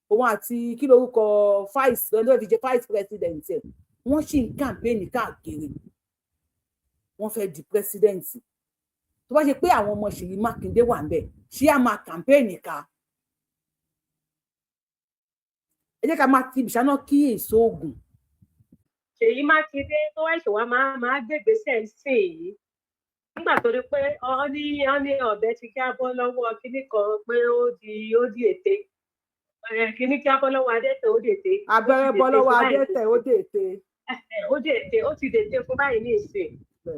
Òun àti kí lorúkọ vice ẹni tó fi jẹ vice president ẹ, wọ́n sì ń campaign káàkiri, wọ́n fẹ́ di president. Tó bá ṣe pé àwọn ọmọ Ṣèyí Mákindé wà ń bẹ̀, ṣé a máa campaign ká? Ẹ jẹ́ ká máa ti ìṣáná kí èso oògùn. Ṣèyí Mákindé tó wá ìṣòwò máa gbégbèsè sí yìí nígbà tó rí pé ọ ní ọ̀bẹ ti jábọ́ lọ́wọ́ kinní kan, pé ó di ète. Kinní jábọ́ lọ́wọ́ adẹ́tẹ̀, ó di ète. Ó ti Abẹ́rẹ́ bọ́ dète lọ́wọ́ fún báyìí. adẹ́tẹ̀, ó dète. Ó di ète, ó ti dète fún báyìí ní ìsìn.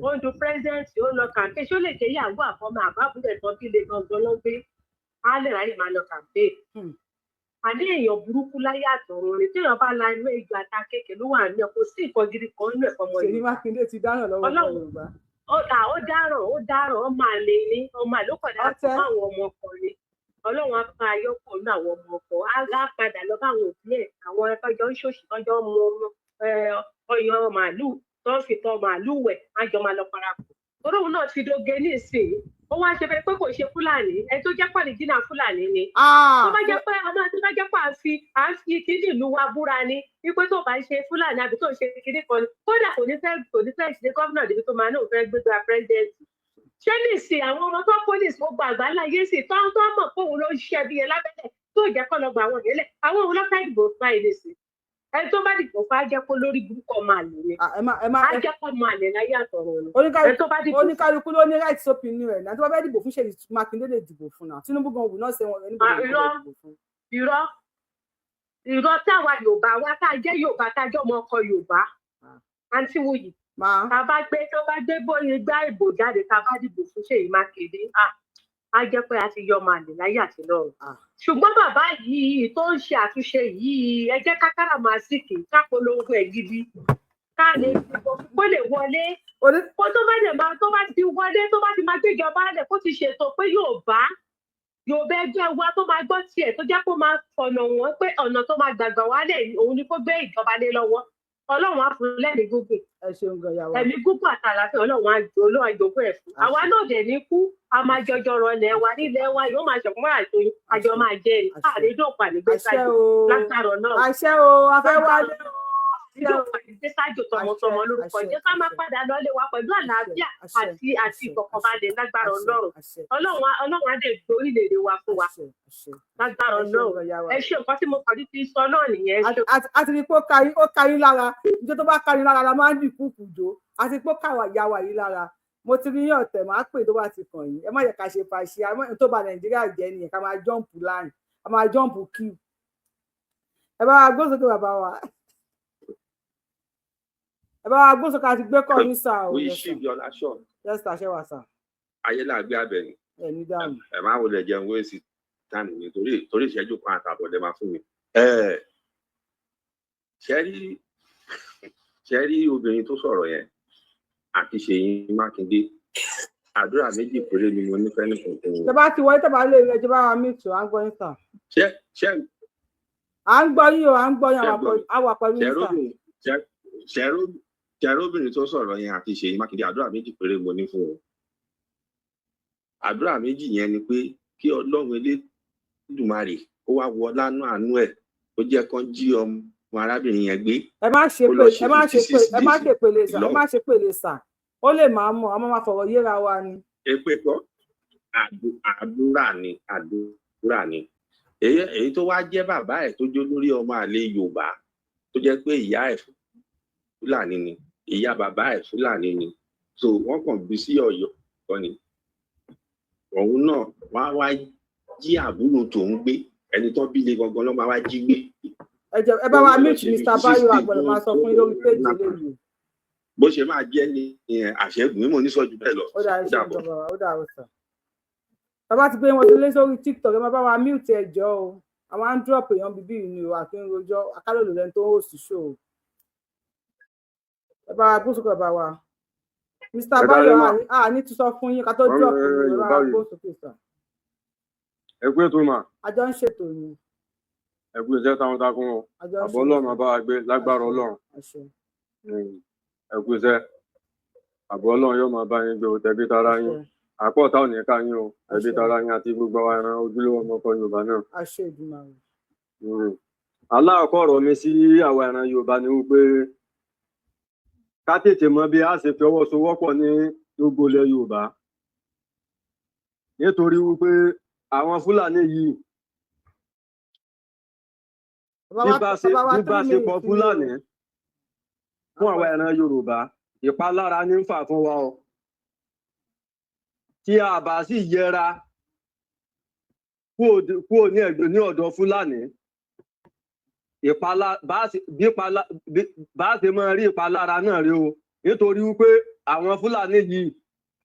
Ó ń du president, ó lọ campaign. Ṣó lè jẹ́ ìyàwó àfọmọ àbábúlẹ̀ tán bí lè gangan ló gbé á lè ráyè máa lọ campaign? Àní èèyàn burúkú láyé àtọ̀run ni. Téèyàn bá la inú ejò ata kéèké ló wà ní ẹ, kò sí nǹkan gidi kan nínú ẹ̀fọ́ ọmọ Ṣèyí Yorùbá. Mákindé ti dáràn lọ́wọ́ ọmọ Ọlọ́run. Yorùbá. Ó dáràn, ó dáràn. Ó máa lè ní ọmọ àlè, ó kàn dára Ọtẹ. fún àwọn ọmọ ọkọ ni. Ọlọ́run á bá a yọ́pọ̀ nínú àwọn ọmọ ọkọ, á padà lọ bá àwọn òbí ẹ̀, àwọn tọ́jọ́ ń ṣòṣì, tọ́jọ́ ń mu ọmọ ọyàn màálùú. Tó ń fi tọ́ màálù wẹ̀, á jọ máa lọ parapọ̀. Torí òun náà ti doge ní ìsìn, ó wá ṣe bẹ́ẹ̀ pé kò ṣe Fúlàní, ẹni tó jẹ́ pàlìjìnà Fúlàní ni. Tó bá jẹ́ pé ọmọ, tó bá jẹ́ pé à ń fi kíní ìlú wa búra ni wípé tó bá ń ṣe Fúlàní àbí tó ń ṣe kíní kan ni, kódà kò ní fẹ́ ṣe gómìnà débi tó máa náà fẹ́ gbégbá president. Ṣé nísìn àwọn ọmọ tó police gbogbo àgbáńlá yé sì tó mọ̀ pé òun ló ń ṣiṣẹ́ bí yẹn lábẹ́lẹ̀, tó jẹ́ kọ́ lọ gba àwọn ìyẹlẹ̀, àwọn òun ló fẹ́ dìbò fún àìlè sí? Ẹni tó bá dìbò fún á jẹ́ kó lórí burúkú, ọmọ àlè ni. Ẹ má ẹ má Á jẹ́ kó ọmọ àlè láyé àtọ̀run ni ẹni tó bá dìbò fún. Oníkálukú ló ní right opinion rẹ̀ náà. Tó bá fẹ́ dìbò fún Ṣèyí Mákindé, lè dìbò fún náà. Tinubu gan wù náà ṣe wọn ẹni Ah, bò irọ́. lè dìbò fún. Irọ́, irọ́. Táwa Yorùbá wa, tá a jẹ́ Yorùbá, tá a jẹ́ ọmọ ọkọ Yorùbá, àǹtí Wuyì, Máa tá a bá gbé, tó bá gbé bóyá gbá ìbò jáde, tá a bá dìbò fún Ṣèyí Mákindé, ah, á jẹ́ pé a ti yọ ọmọ àlè láyé àti lọ́run. Ṣùgbọ́n bàbá yìí tó ń ṣe àtúnṣe yìí, ẹ jẹ́ ká káràmásìkì, ká polongo ẹ̀ gidi, ká lè dìbò fún kó lè wọlé. Kó tó bá dẹ̀ máa, tó bá ti wọlé, tó bá ti máa gbéjọba lẹ̀, kó ti ṣètò pé Yorùbá, Yorùbá ẹgbẹ́ wa tó máa gbọ́ tiẹ̀, tó jẹ́ kó máa fọ̀nà wọ́n pé ọ̀nà tó máa gbàgbà wálẹ̀, òun ni kó gbé ìjọba lé lọ́wọ́. Ọlọ́run á fún lẹ́mìí gígùn. Ẹ ṣeun gan, yàwó. Ẹ̀mí gígùn àtàlàfẹ́, Ọlọ́run á jò, Ọlọ́run á jogún ẹ̀ fún àwa náà. Dẹ̀ ní kú, a máa jọjọ rọlẹ̀ wa nílẹ̀ wa, yóò máa ṣọ̀kún àjò, àjọ máa jẹ́ ni àrídọ̀pọ̀ ànígbé Àṣẹ sájò o. Lágbára náà. Àṣẹ o, a fẹ́ wálé o. Àrídọ̀pọ̀ ànígbé sájò tọmọtọmọ lórúkọ jẹ́ ká máa padà lọlé wa pẹ̀lú àlàáfíà àti ìfọ̀kànbalẹ̀ lágbára Ọlọ́run. Ọlọ́run á dẹ̀ gbé orílẹ̀-èdè wa fún wa lágbára Ọlọ́run. Ẹ ṣe, nǹkan tí mo kàn ní ti sọ náà nìyẹn. Ẹ ṣe. A ti rí pé ó kárí lára. Ìjọ tó bá kárí lára la máa ń dìkú kùjó. A ti pé ó káwà ìyá wa yìí lára. Mo ti rí yín ọ̀tẹ̀, máa pè tó bá ti kàn yín. Ẹ má yẹ ká ṣe fàṣẹ tó ba Nàìjíríà jẹ́ nìyẹn, ká máa jump line, ká máa jump queue. Ẹ bá wa gbósókè, bàbá wa, ẹ bá wa gbósókè, àti gbé kọ́ yín sà o. Oyin ṣì bí ọlá ṣọ. Yes sir, ṣe wà sà? Ayé làgbé abẹ ni. Ẹ ní dáhùn. Ẹ máa wọlé jẹun wé sí táàmù mi torí ìṣẹ́jú kan àtààbọ̀ lẹ máa fún mi. Ẹ ṣe rí obìnrin tó sọ̀rọ̀ yẹn àti Ṣèyí Mákindé, àdúrà méjì péré ni mo nífẹ̀ẹ́ nìkan fún Tẹ wọn. bá ti wọlé, tẹ bá lè ẹ jẹ́ bá wa mí tù, à ń gbọ́ yín sà. Ṣé ṣé À ń gbọ́ yín o, à ń gbọ́ yín. Ṣé gbọ́ mi? A wà pẹ̀lú yín sà. Ṣẹróbìnrin tó sọ̀rọ̀ yẹn àti Ṣèyí Mákindé, àdúrà méjì péré mo ní fún wọn. Àdúrà méjì yẹn ni pé kí Ọlọ́run Elédùmarè kó wá wọ lánà àánú ẹ̀, kó jẹ́ kán jí ọmọ arábìnrin yẹn gbé. Ẹ má ṣe Kó pé lọ ṣe ẹ má ṣe pé 56 ẹ má days ṣe pèlè sà, ẹ lọ́hùn. má ṣe pèlè sà. Ó lè máa mọ, a máa fọ̀rọ̀ yéra wa ni. Èpè kọ́, àdúrà ni, àdúrà ni. Èyí tó wá jẹ́ bàbá ẹ̀ tó jó lórí ọmọ àlè Yorùbá, tó jẹ́ pé ìyá ẹ̀ Fúlàní ni, ìyá bàbá ẹ̀ Fúlàní ni, so wọ́n kàn bí sí Ọ̀yọ́ kọ́ ni, òun náà wá wá jí àbúrò tòun gbé, ẹni tó bí le gangan ló máa wá jí gbé. Ẹ jẹ́ ẹ bá wa Òun náà lọ mute ṣe Mr. 56 Bayo days àgbọ̀dọ̀ máa sọ fún yín lórí péjì eléyìí. Bó ṣe máa jẹ́ ní àṣẹgùn mímọ oníṣọjú bẹ́ẹ̀ lọ. Ó dà, ẹ Ó ṣe dàbọ̀. ìjọba wa, ó dà, ó sà. Bàbá ti gbé wọn sílé sórí TikTok, ẹ máa bá wa mute, ẹ jọ̀ọ́ o. Àwọn á ń drop èèyàn bíbí yìí ni o, àfi ń rojọ́ akálòlò lẹni tó ń host show o. Ẹ bá wa gbósókè, bàbá wa, Mr. Ẹ Bayo. káalẹ́ mà. À ní tún sọ fún yín ká tó Wọ́n drop ní yín, ẹ bá Yorùbá wa yìí. gbósókè sà. Ẹ kú ètò mà. A jọ ń ṣètò ni. Ẹ kú iṣẹ́ takuntakun o. A jọ ń Àbọ̀ ṣètò. Ọlọ́run máa bá wa gbé lágbára Ọlọ́run. Àṣẹ. Ẹ kú iṣẹ́, àbọ̀ Ọlọ́run yóò máa bá yín gbé o, tẹbí tará yín. Àṣẹ. Àpọ̀ ọ̀tá ò ní ká yín o, tẹbí Àṣẹ. tará yín àti gbogbo àwọn ẹran ojúlówó ọmọ ọkọ Yorùbá náà. Àṣẹ Èdùmàrè. Aláàkọ́ ọ̀rọ̀ mi sí àwa ìran Yorùbá ni wípé ká tètè mọ bí a ṣe fi ọwọ́ sowọ́pọ̀ ní gbogbo ilẹ̀ Yorùbá, nítorí wípé àwọn Fúlàní yìí, Bàbá wa, bàbá wa, 3 minutes bíbáṣepọ̀ ni o. Fúlàní fún àwa ìran Yorùbá, ìpalára ní ń fà fún wa o. Tí a bá sì yẹra kúrò ní ẹ̀gbẹ́ ní ọ̀dọ̀ Fúlàní, ìpalá bá ṣe bí ìpalá- bí- bá ṣe máa rí ìpalára náà rí o, nítorí wípé àwọn Fúlàní yìí,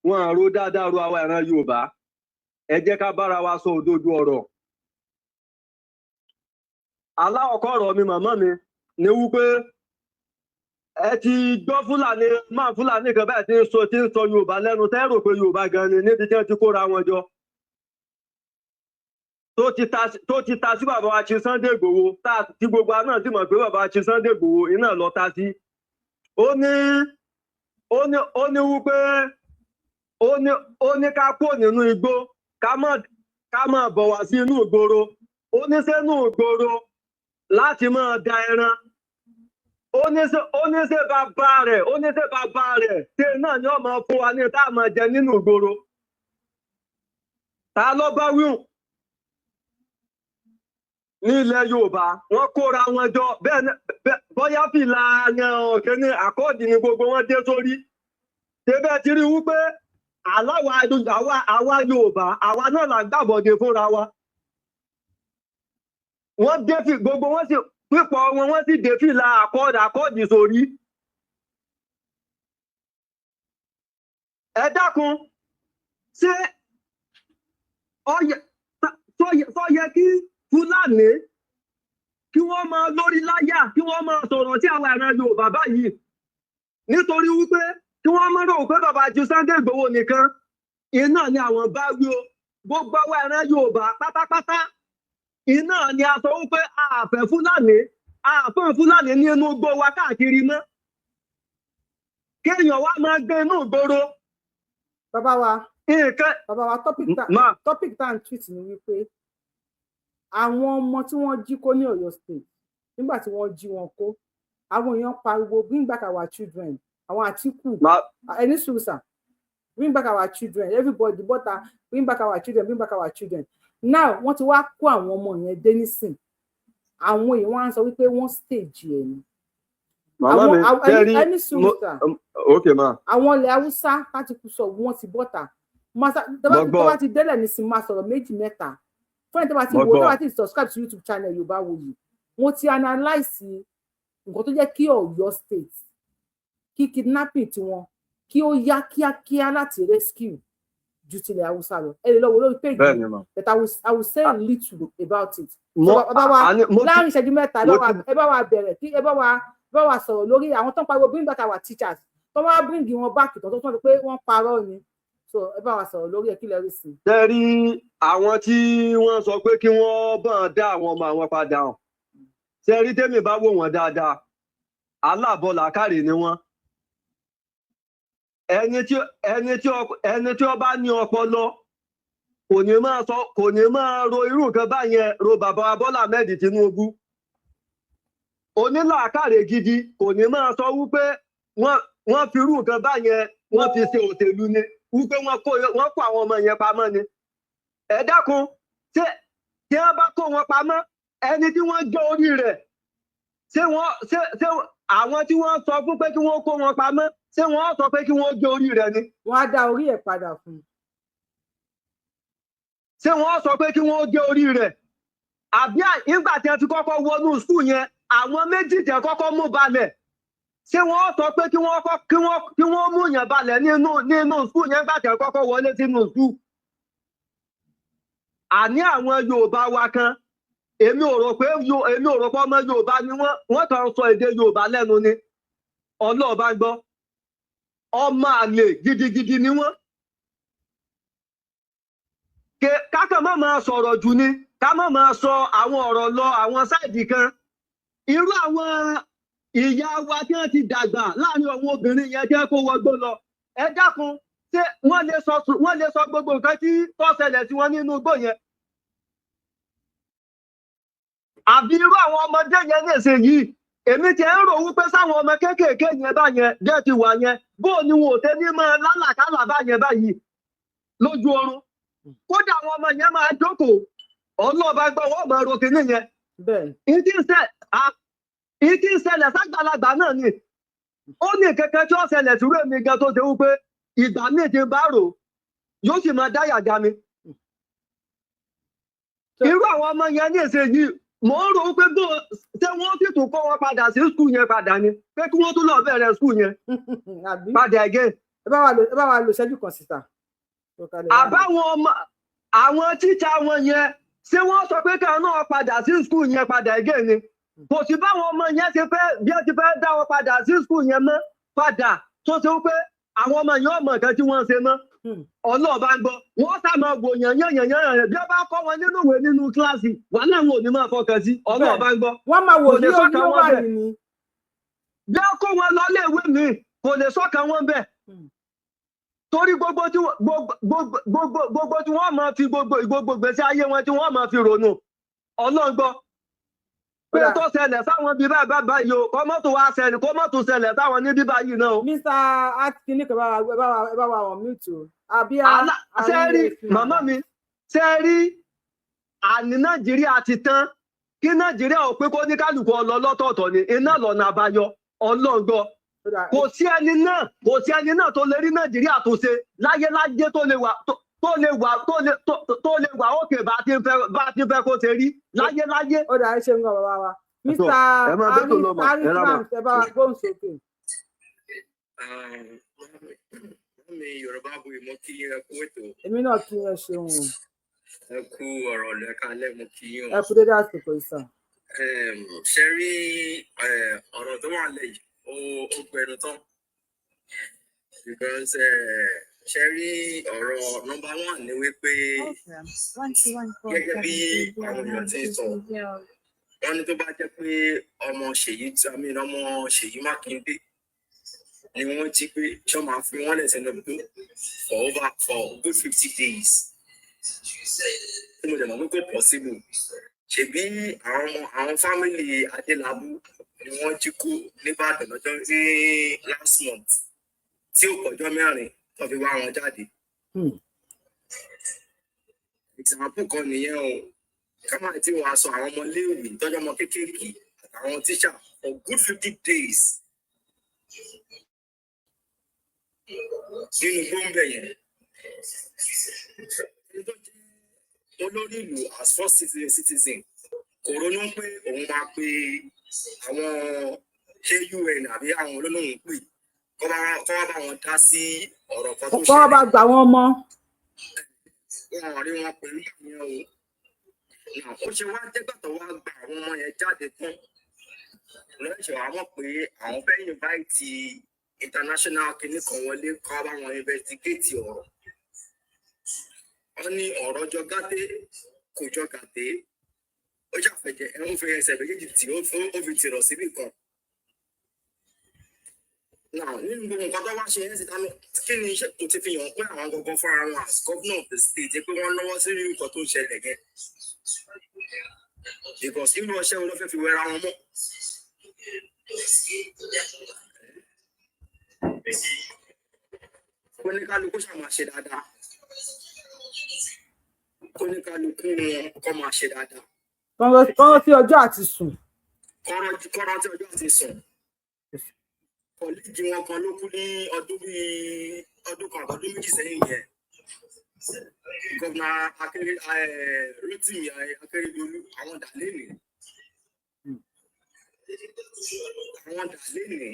wọn ro dáadáa ro àwa ìran Yorùbá. Ẹ jẹ́ ká bára wa sọ òdodo ọ̀rọ̀. Aláwọ̀kọ́ ọ̀rọ̀ mi, màmá mi, ni wípé ẹ ti gbọ́ Fúlàní máa Fúlàní kan báyìí tí ń sọ Yorùbá lẹ́nu, tẹ́ rò pé Yorùbá gan ni, níbi tí wọ́n ti kóra wọn jọ, tó ti ta sí bàbá wa Chief Sunday Igboho, tá tí gbogbo wa náà sì mọ̀ pé bàbá wa Chief Sunday Igboho iná lọ ta sí. Ó ní Ó ní wípé ó ní ká kúrò nínú igbó, ká má bọ̀ wá sí inú ìgboro. Ó ní sẹ́nu ìgboro láti máa da ẹran. Ó ní ṣe bàbá rẹ̀, ó ní ṣe bàbá rẹ̀ ṣe náà ni ó máa fún wa ní tá a máa jẹ nínú ìgboro. Ta ló bá wíhùn ní ilẹ̀ Yorùbá? Wọ́n kóra wọn jọ bẹ́ẹ̀ bóyá fìlà yan ọ̀kẹ́ ní àkọọ́dì ni gbogbo wọn dé sórí. Ṣé bẹ́ẹ̀ ti rí wípé aláwa àwa Yorùbá, àwa náà là ń gbàbọ̀dé fúnra wa? Wọ́n dé fi gbogbo wọn sì pípọ̀ wọn, wọ́n sì dé fìlà àkọọ́dì sórí. Ẹ dákun, ṣé ó yẹ kí Fúlàní kí wọ́n máa lórí láyà, kí wọ́n máa sọ̀rọ̀ sí àwọn ìran Yorùbá báyìí? Nítorí wípé kí wọ́n má rò pé bàbá ju Sunday Igboho nìkan iná ni àwọn bá wí o. Gbogbo àwọn ìran Yorùbá pátápátá iná ni a sọ wípé a fẹ́ Fúlàní, a fẹ́ Fúlàní ní inú igbó wa káàkiri mọ́, kéèyàn wá máa gbé inú ìgboro. Bàbá wa, nǹkan bàbá wa, topic tá à ń tweet ni wípé àwọn ọmọ tí wọ́n jí kó ní Ọ̀yọ́ State, nígbà tí wọ́n jí wọn kó, àwọn èèyàn pariwo "Bring back our children." Àwọn Àtíkù, ẹni sùúrù, "Bring back our children." Everybody bọ́ta, "Bring back our children, bring back our children." Now wọ́n ti wá kó àwọn ọmọ yẹn dé nísìn, àwọn èèyàn wá ń sọ wípé wọ́n stage ẹ̀ ni. Màmá mi, tẹ́rí ẹni sùúrù sà. Ok ma. Àwọn ilẹ̀ Haúsá láti kú sọ, wọ́n ti bọ́ta. Tó bá ti délẹ̀ nísìn, máa sọ̀rọ̀ méjì mẹ́ta fún ẹni tó bá ti wo, tó bá ti subscribe to YouTube channel Yorùbáwùyí. Mo ti analyse nǹkan tó jẹ́ kí Ọ̀yọ́ State, kí kidnapping tiwọn kí ó yá kíákíá láti rescue ju tilẹ̀ Haúsá lọ. Ẹ lè lọ wo lórí page mi, but I will say little about it. Bàbá wa, láàrin ìṣẹ́jú mẹ́ta, ẹ bá wa bẹ̀rẹ̀, kí ẹ bá wa sọ̀rọ̀ lórí àwọn tó ń pariwo "Bring back our teachers", tó wá bring wọn back tó tó pé wọ́n parọ́ ni. So ẹ bá wa sọ̀rọ̀ lórí ẹ̀, kí lẹ rí sí. Ṣé rí àwọn tí wọ́n sọ pé kí wọ́n bọ̀n dá àwọn ọmọ àwọn padà hàn, ṣé rí tèmi bá wò wọ́n dáadáa, aláàbọ̀ làákàrè ni wọ́n. Ẹni tí ó bá ní ọpọlọ kò ní máa sọ, kò ní máa ro irú nǹkan báyẹn ro bàbá wa Bọ́lá Ahmed Tinubu. Onílàákàrè gidi kò ní máa sọ wípé wọ́n fi irú nǹkan báyẹn, wọ́n fi ṣe òṣèlú ni, wípé wọ́n kó àwọn ọmọ yẹn pamọ́ ni. Ẹ dákun, ṣé tí wọ́n bá kó wọn pamọ́, ẹni tí wọ́n gé orí rẹ̀, ṣé wọ́n ṣé ṣé àwọn tí wọ́n sọ fún pé kí wọ́n kó wọn pamọ́, ṣé wọ́n sọ pé kí wọ́n gé orí rẹ̀ ni? Wọ́n á dá orí ẹ̀ padà fún un. Ṣé wọ́n sọ pé kí wọ́n gé orí rẹ̀? Àbí nígbà tí wọ́n ti kọ́kọ́ wọnú school yẹn, àwọn méjì tẹ́ kọ́kọ́ mú balẹ̀, ṣé wọ́n sọ pé kí wọ́n mú yẹn balẹ̀ nínú school yẹn nígbà tí wọ́n kọ́kọ́ wọlé sínú school? Àní àwọn Yorùbá wa kan, èmi ò rò pé ọmọ Yorùbá ni wọ́n. Wọ́n kàn ń sọ èdè Yorùbá lẹ́nu ni. Ọlọ́ọ̀bá ń gbọ́, ọmọ àlè gidigidi ni wọ́n. Kákan má máa sọ̀rọ̀ jù ni, ká má máa sọ àwọn ọ̀rọ̀ lọ àwọn side kan. Irú àwọn ìyá wa tí wọ́n ti dàgbà láàrin àwọn obìnrin yẹn tí wọ́n kó wọgbó lọ, ẹ dákun, ṣé wọ́n lè sọ gbogbo nǹkan tí tó ṣẹlẹ̀ sí wọn nínú igbó yẹn? Àbí irú àwọn ọmọdé yẹn ní ìsìn yìí, èmi ti ń rò wípé sáwọn ọmọ kéékèèké yẹn báyẹn jẹ́ ti wà yẹn, bó ni wọn ò tẹ́ ní máa lálàkálà báyẹn báyìí lójú oorun? Kódà àwọn ọmọ yẹn máa jókòó, ọlọ́ọ̀bá gbọ́, wọ́n máa ro kinní yẹn. Ìdí ìṣẹ̀lẹ̀ ságbàlagbà náà ni ó ní kẹ̀kẹ́ tí ó ṣẹlẹ̀ sí èmi gan, tó ṣe wípé ìgbà míì ti bá rò yóò sì máa dáyà já mi. Irú àwọn ọmọ yẹn ní ìṣe yìí, mò ń rò wípé bó ṣé wọ́n sì tún kó wọn padà sí school yẹn padà ni, pé kí wọ́n tún lọ bẹ̀rẹ̀ school yẹn padà again. Ẹ bá wa lò ṣẹ́jú kan síta. Àbáwọn ọmọ àwọn tíṣà wọn yẹn, ṣé wọ́n sọ pé káwọn náà padà sí school yẹn padà again ni? Kò sí báwọn ọmọ yẹn ṣe fẹ́, bí wọ́n ti fẹ́ dá wọn padà sí school yẹn mọ́ padà, tó ṣe wípé àwọn ọmọ yẹn ọmọ nǹkan tí wọ́n ń ṣe mọ́. Ọlọ́ọ̀bá ń gbọ́, wọ́n sá máa wò yàn yàn yàn yàn yàn. Bí wọ́n bá kọ́ wọn nínú ìwé nínú kíláàsì, wàhálà wọn ò ní máa fọkàn sí. Ọlọ́ọ̀bá ń gbọ́. Wọ́n máa wò Kò ní lè ojú sọ́kàn ó wọn wà bẹ́ẹ̀. ní. Bí wọ́n kó wọn lọ léèwé mi. Kò lè sọ́kàn wọn bẹ́ẹ̀, torí gbogbo tí gbogbo gbogbo gbogbo tí wọ́n máa fi gbogbo gbogbo gbèsè ayé wọn tí wọ́n máa fi ronú, Ọlọ́run gbọ́ pé tó ṣẹlẹ̀ sáwọn bíi báyìí báyìí báyìí o, kọ́ mọ́tò wá ṣẹlẹ̀, kó mọ́tò ṣẹlẹ̀ sáwọn ní bíbá yìí náà o. Mr Atkini kan, bá wa wọ̀n mute o, àbí? Ṣé ẹ rí, màmá mi, ṣé ẹ rí, àní Nàìjíríà ti tán. Kí Nàìjíríà ò pé kó ní kálukú ọlọ lọ́tọ̀ọ̀tọ̀ ni iná lọ́nà àbáyọ. Ọlọ́run gbọ́, kò sí ẹni náà, kò sí ẹni náà tó lè rí Nàìjíríà tó ṣe láyéláyé, tó lè wà òkè bá ti ń fẹ́ kó ṣe rí láyéláyé. Ó dà, ẹ ṣeun gan, bàbá wa. Mr Ẹ máa bẹ́tò lọ mà, ẹ rà mà. Arislam, ẹ bá wa gbóhùn sókè. Mi Yorùbá bu ìmọ̀ kí ẹ kú ètò. Èmi náà kí ẹ, ṣeun o. Ẹ kú ọ̀rọ̀ lẹ́ka lẹ́mu kí yín o. Ẹ kú dédé àsìkò ìsàn. Ṣe rí ọ̀rọ̀ tó wà lẹ́yìn, ó gbẹnu tán, because ṣe rí ọ̀rọ̀ number one ni wípé gẹ́gẹ́ bí àwọn èèyàn ti ń sọ, wọ́n ní tó bá jẹ́ pé ọmọ Ṣèyí, I mean, ọmọ Ṣèyí Mákindé ni wọ́n jí pé, ṣé wọ́n máa fi wọ́n lẹ̀ sínú igbó for good 50 days? Tí mo dẹ̀ mọ̀ pé kò possible. Ṣebí àwọn ọmọ àwọn family Adélábù ni wọ́n jí kó nìbàdàn lọ́jọ́ ní last month, tí ó kọjọ́ 4 tó fi wá wọn jáde. Example kan nìyẹn o. Ká má tí wàá sọ àwọn ọmọléèwé tọ́jú ọmọ kéékèèké àtàwọn tíṣà for good 50 days nínú gbóǹbẹ̀ yẹn. Ẹni tó jẹ́ olórí ìlú as first citizen kò ronú pé òun máa pe àwọn, ṣé UN àbí àwọn olólùwọ̀n pè kọ́ wá bá wọn dá sí ọ̀rọ̀ kan tó Kọ́ bá ṣẹlẹ̀. gbà wọ́n mọ́. Wọn ò rí wọn pẹ̀lú ìyẹn o. Náà ó ṣe wá jẹ́gbà tó wá gba àwọn ọmọ yẹn jáde tán lọ́sẹ̀ wàá mọ̀ pé àwọn fẹ́ invite international kinní kan wọlé kọ́ bá wọn investigate ọ̀rọ̀. Wọ́n ní ọ̀rọ̀ jọ gàté, kò jọ gàté, ó ṣàfẹ̀jẹ̀ ẹ̀ ń fi ẹsẹ̀ méjèèjì tí ó fi tìrọ̀ síbì kan. Now, nínú gbogbo nǹkan tó wá ṣe yẹn síta náà, kí ni iṣẹ́ tó ti fi hàn pé àwọn gangan fúnra wọn as governor of the state pé wọ́n lọ́wọ́ sí nǹkan tó ń ṣẹlẹ̀ yẹn? Because irú ọṣẹ wo ló fẹ́ fi wẹra wọn mọ́? Kóníkálukú ṣáà máa ṣe dáadáa, kóníkálukú wọn kọ́ máa ṣe dáadáa. Kọ́ńtọ́ sí ọjọ́ àti sùn. Kọ́rọ́ kọ́rọ́ tí ọjọ́ ti sùn. Colleague wọn kan ló kú ní ọdún bíi ọdún kan àbọ̀dún 2 sẹ́yìn yẹn, Governor Akéré, Rotimi Akérédolú. Àwọn dà lénìí? Àwọn dà lénìí?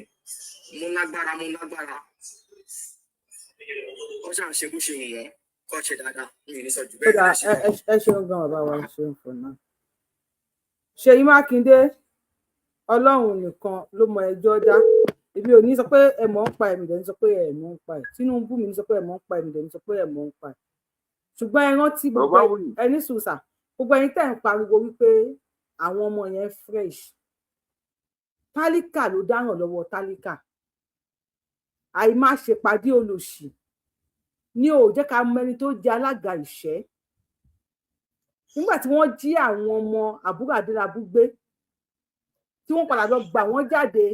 Mo lágbára, mo lágbára, wọ́n ṣàn ṣe bó ṣe wù wọ́n, kọ́ ṣe dáadáa. Mi ò ní sọ jù Ó bẹ́ẹ̀ dà lọ ṣe. Ẹ ṣeun gan, bàbá wa, ẹ ṣeun for now. Ṣèyí Mákindé, Ọlọ́run nìkan ló mọ ẹjọ́ dá. Èmi ò ní sọ pé ẹ mọ̀ ń pa ẹ̀mí dẹ̀ ní sọ pé ẹ mọ̀ ń pa ẹ̀. Tinubu mi ní sọ pé ẹ mọ̀ ń pa ẹ̀mí dẹ̀ ní sọ pé ẹ mọ̀ ń pa ẹ̀, ṣùgbọ́n ẹ rántí gbogbo Yorùbáwùyí. ẹ ní sùsà, gbogbo ẹ̀yin tẹ́ ń pariwo wípé àwọn ọmọ yẹn fresh, tálíkà ló dáràn lọ́wọ́ tálíkà. Àìmá ṣèpàdé olòṣì ní ò jẹ́ ká mọ ẹni tó jẹ́ alága ìṣẹ́. Nígbà tí wọ́n jí àwọn ọmọ àbúrò Adélábù gbé, tí wọ́n padà lọ gbà wọ́n jáde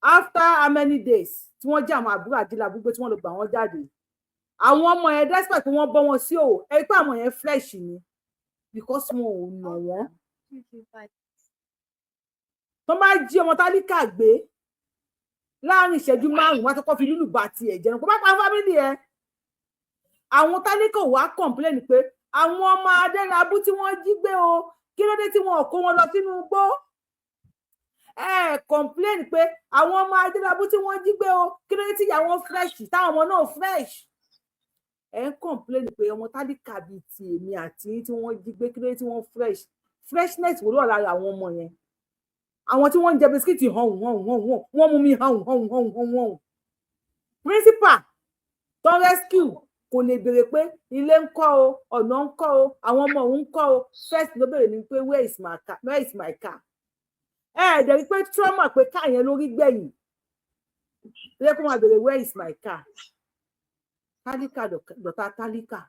after how many days tí wọ́n jí àwọn àbúrò Adélábù gbé, tí wọ́n lọ gbà wọ́n jáde, àwọn ọmọ yẹn, despite pé wọ́n bọ́ wọn sí òwò, ẹ pé àwọn yẹn fresh ni, because wọn ò nà wọ́n. Tó bá jí ọmọ tálíkà gbé, láàrin ìṣẹ́jú 5, wọ́n á kọ́kọ́ fi lúlù bá tiẹ̀ jẹun, kó bá pa family ẹ̀. Àwọn tálíkà wàá complain pé àwọn ọmọ Adélábù tí wọ́n jí gbé o, kí ló dé tí wọn ò kó wọn lọ sínú igbó? Ẹ complain pé àwọn ọmọ Adélábù tí wọ́n jí gbé o, kí ló dé tí ìyá wọn fresh, táwọn ọmọ náà fresh? Ẹ ń complain pé ọmọ tálíkà bíi ti èmi àti yín tí wọ́n jí gbé, kí ló dé tí wọ́n fresh? Freshness wo ló wà lára àwọn ọmọ yẹn? Àwọn tí wọ́n ń jẹ bisikíìtì hàn hàn hàn hàn, wọ́n mú mi hàn hàn hàn hàn hàn. Principal tó rescue kò lè béèrè pé ilé ń kọ́ o, ọ̀nà ń kọ́ o, àwọn ọmọ òun ń kọ́ o. First ló béèrè ní pé, "Where is my car? Where is my car?" Ẹ ẹ̀ dẹ̀ rí pé trauma pé car yẹn lórí gbẹ̀yìn. Tó yẹ kó máa bèrè, "Where is my car?" Tálíkà dọ̀tà tálíkà.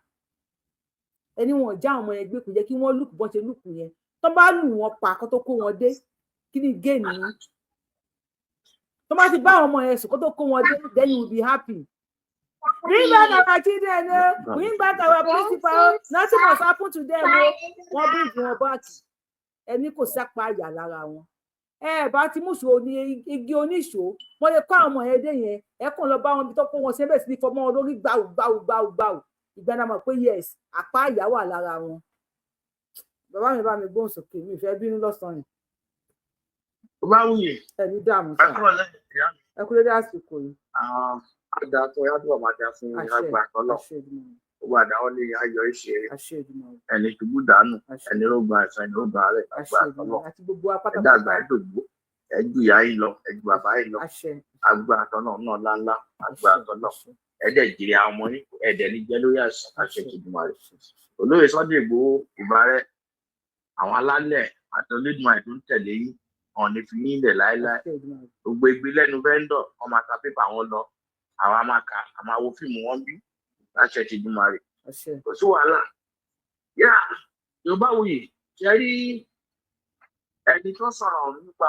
Ẹni wọn já àwọn ọmọ yẹn gbé, kò jẹ́ kí wọ́n look bọ́n ṣe look yẹn. Tó bá lù wọ́n pa kó tó kó wọn dé, kí ni gain yín? Tó bá ti bá àwọn ọmọ yẹn sùn kó tó kó wọn dé, then you will be happy. "Bring back our children o, bring back our principal, nothing must happen to them o." Wọ́n bring wọn back, ẹni kò sápá àyà lára wọn. Ẹ bá ti mú ìṣó ní igi oníṣó, wọ́n lè kó àwọn ọmọ yẹn dé yẹn. Ẹ kàn lọ bá wọn bí tó kó wọn síbẹ̀ sí ní fọmọ wọn lórí gbàù gbàù gbàù gbàù. Ìgbà náà mọ̀ pé yes, àpá àyà wà lára wọn. Bàbá mi, bá mi gbóhùn sókè, mi ì fẹ́ bínú lọ́sàn-án yìí. Ó bá wuyè. Ẹni dààmú Ẹ sà. kúrò lẹ́yìn ìyá mi. Ẹ kú dédé àsìkò yìí. Àdá tó yá tó máa dá fún yín. Àṣẹ. Lágbà tọ́lọ̀. Àṣẹ Èdùmàrè. Gbogbo àdáwọ́ lé ayọ̀ ìṣe. Àṣẹ Èdùmàrè. Ẹni ṣubú dànù. Àṣẹ. Ẹni ló gba àìsàn, ẹni ló gba àárẹ̀. Àṣẹ Lágbà Èdùmàrè. tọ́lọ̀. Àti gbogbo wa Ẹ pátápátá. dàgbà, ẹ dògbó, ẹ ju ìyá yín lọ, ẹ ju bàbá yín lọ. Àṣẹ. Agbá tọ́lọ̀ náà ńláńlá, agbá Àṣẹ. tọ́lọ̀. Àṣẹ. Ẹ dẹ̀ jèrè àwọn ọmọ yín, ẹ dẹ̀ ní jẹ́ lórí àìsàn. Àṣẹ Àṣẹ. Èdùmàrè. Olóyè Sunday Igboho, ìbárẹ̀ àwọn alálẹ̀ àti Olódùmarè tó ń tẹ̀lé yín, ọ̀n ní fi yín lẹ̀ láéláé. Àṣẹ Èdùmàrè. Gbogbo igbe lẹ́nu vendor, wọ́n máa ta pépà wọn lọ, àwa máa kà, a máa wo fíìmù wọn bí láṣẹ ti Èdùmàrè. Àṣẹ. Kò sí wàhálà yá. Yorùbá wuyì, ṣe rí ẹni tó sọ̀rọ̀ nípa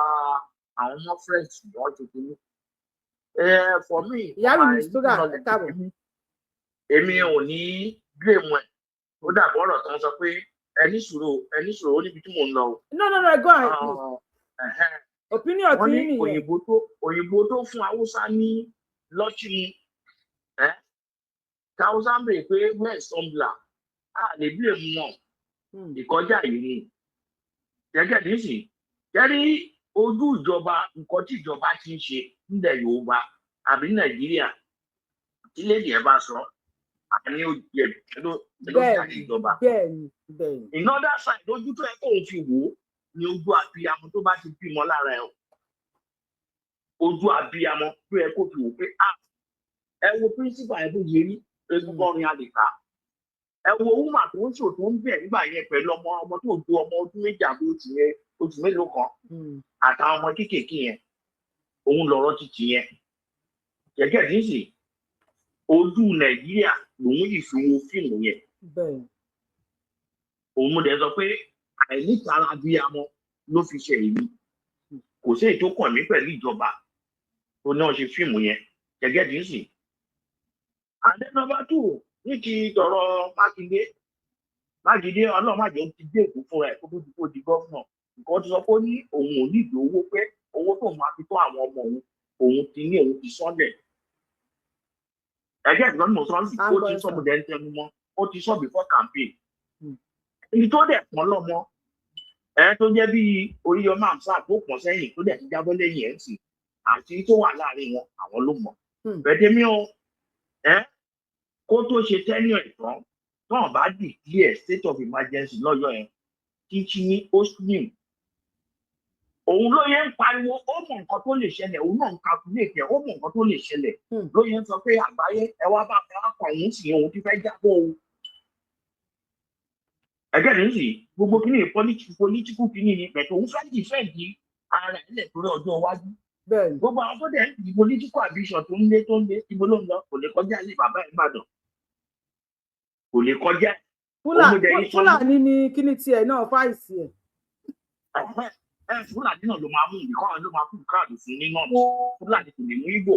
àwọn ọmọ French, wọ́n ti kú ẹ. For me, Ìyá mi, my Mistura, ẹ knowledge, káàbọ̀. Èmi ò ní blame ẹ. Ó dàbọ̀ ọ̀rọ̀ tó ń sọ pé ẹni sùúrù, ẹni sùúrù, ó níbi tí mò ń lọ o. No, no, no, go ahead, please. Ẹ̀hẹ́n. Opinion Wọ́n tí ní yín nìyẹn. Òyìnbó tó fún Haúsá ní lọ́tí mu ẹ́ tí Haúsá ń bèèrè pé, "Where is tumbler?" A lè blame wọn. Ìkọjá yìí ni gẹ́gẹ́ nísìn jẹ́rí ojú ìjọba, nǹkan tí ìjọba ti ń ṣe nílẹ̀ Yorùbá àbí Nàìjíríà, tí lédè ẹ bá sọ àní ó jẹ ló jáde ìjọba. bẹ́ẹ̀ni bẹ́ẹ̀ni. In other side, ojú tó yẹ kóun fi wò ó ní ojú abiyamọ tó bá ti bímọ lára ẹ o, ojú abiyamọ tó yẹ kó fi wò pé, ah, ẹ wo principal ẹ bó ṣe rí, egun kọrin àlèkà, ẹ wo woman tó ń ṣò tó ń bẹ̀ nígbà yẹn pẹ̀lú ọmọ tó ju ọmọ ọdún 2 àbí oṣù yẹn, oṣù mélòó kan, àtàwọn ọmọ kéékèèké yẹn. Òun lọ̀rọ̀ títì yẹn gẹ́gẹ́ tí ń sì ojú Nàìjíríà lòun yìí fi wo fíìmù yẹn. Òun dẹ̀ sọ pé àìnítara abiyamọ ló fi ṣe èyí. Kò sí èyí tó kàn mí pẹ̀lú ìjọba tó náà ṣe fíìmù yẹn gẹ́gẹ́ tí ń sì. And then number two, ní ti tọ̀rọ̀ Mákindé, Mákindé, Ọlọ́run má jẹ́ ó ti dé èkó fúnra ẹ̀ kó tó di kó di governor. Nǹkan ti sọ pé ó ní òun ò ní ìdí owó, pé owó tóun máa fi tó àwọn ọmọ òun, òun ti ní, òun ti sọ́lẹ̀ ẹgbẹ́ ìgbọ́n mo sọ sí. À ń Ó gbọ́ ti yín sọ sà. Mo dẹ̀ ń tẹnu mọ́, ó ti sọ before campaign. Èyí tó dẹ̀ pọ́n lọ́mọ ẹ tó jẹ́ bí Oríyọmí Hamzat tó pọ̀n sẹ́yìn, tó dẹ̀ ti jábọ́ lẹ́yìn ẹ̀ ń sìn, àti tó wà láàrin wọn, àwọn ló mọ̀. Bẹ̀dẹ̀mí o, ẹ kó tó ṣe tenure ẹ̀ tán, tán bá declare state of emergency lọ́yọ̀ yẹn títí ní ó slim. Òun ló yẹ ń pariwo, ó mọ nǹkan tó lè ṣẹlẹ̀, òun náà ń calculate ẹ̀, ó mọ nǹkan tó lè ṣẹlẹ̀. Ló yẹ ń sọ pé àgbáyé, ẹ wá bá ẹ wá pa òun sì, òun ti fẹ́ jábọ̀ o. Ẹgẹ́ ní sì gbogbo kíní political kíní ni bẹ̀tẹ̀, òun fẹ́ defend ara ẹ̀ lẹ̀ torí ọjọ́ iwájú. Gbogbo àwọn tó dẹ̀ ń di political ambition tó ń lé, ibo ló ń lọ? Kò lè kọjá ilé bàbá ẹ̀ Ìbàdàn, kò lè kọjá. Òun dẹ̀ yí sọ. Fúlàní ni kíní tiẹ̀ náà fáìsì ẹ̀. Ẹ Fúlàní náà ló máa mú nǹkan, ló máa kú káàdì fún ní north. Fúlàní kò lè mú Ìgbò,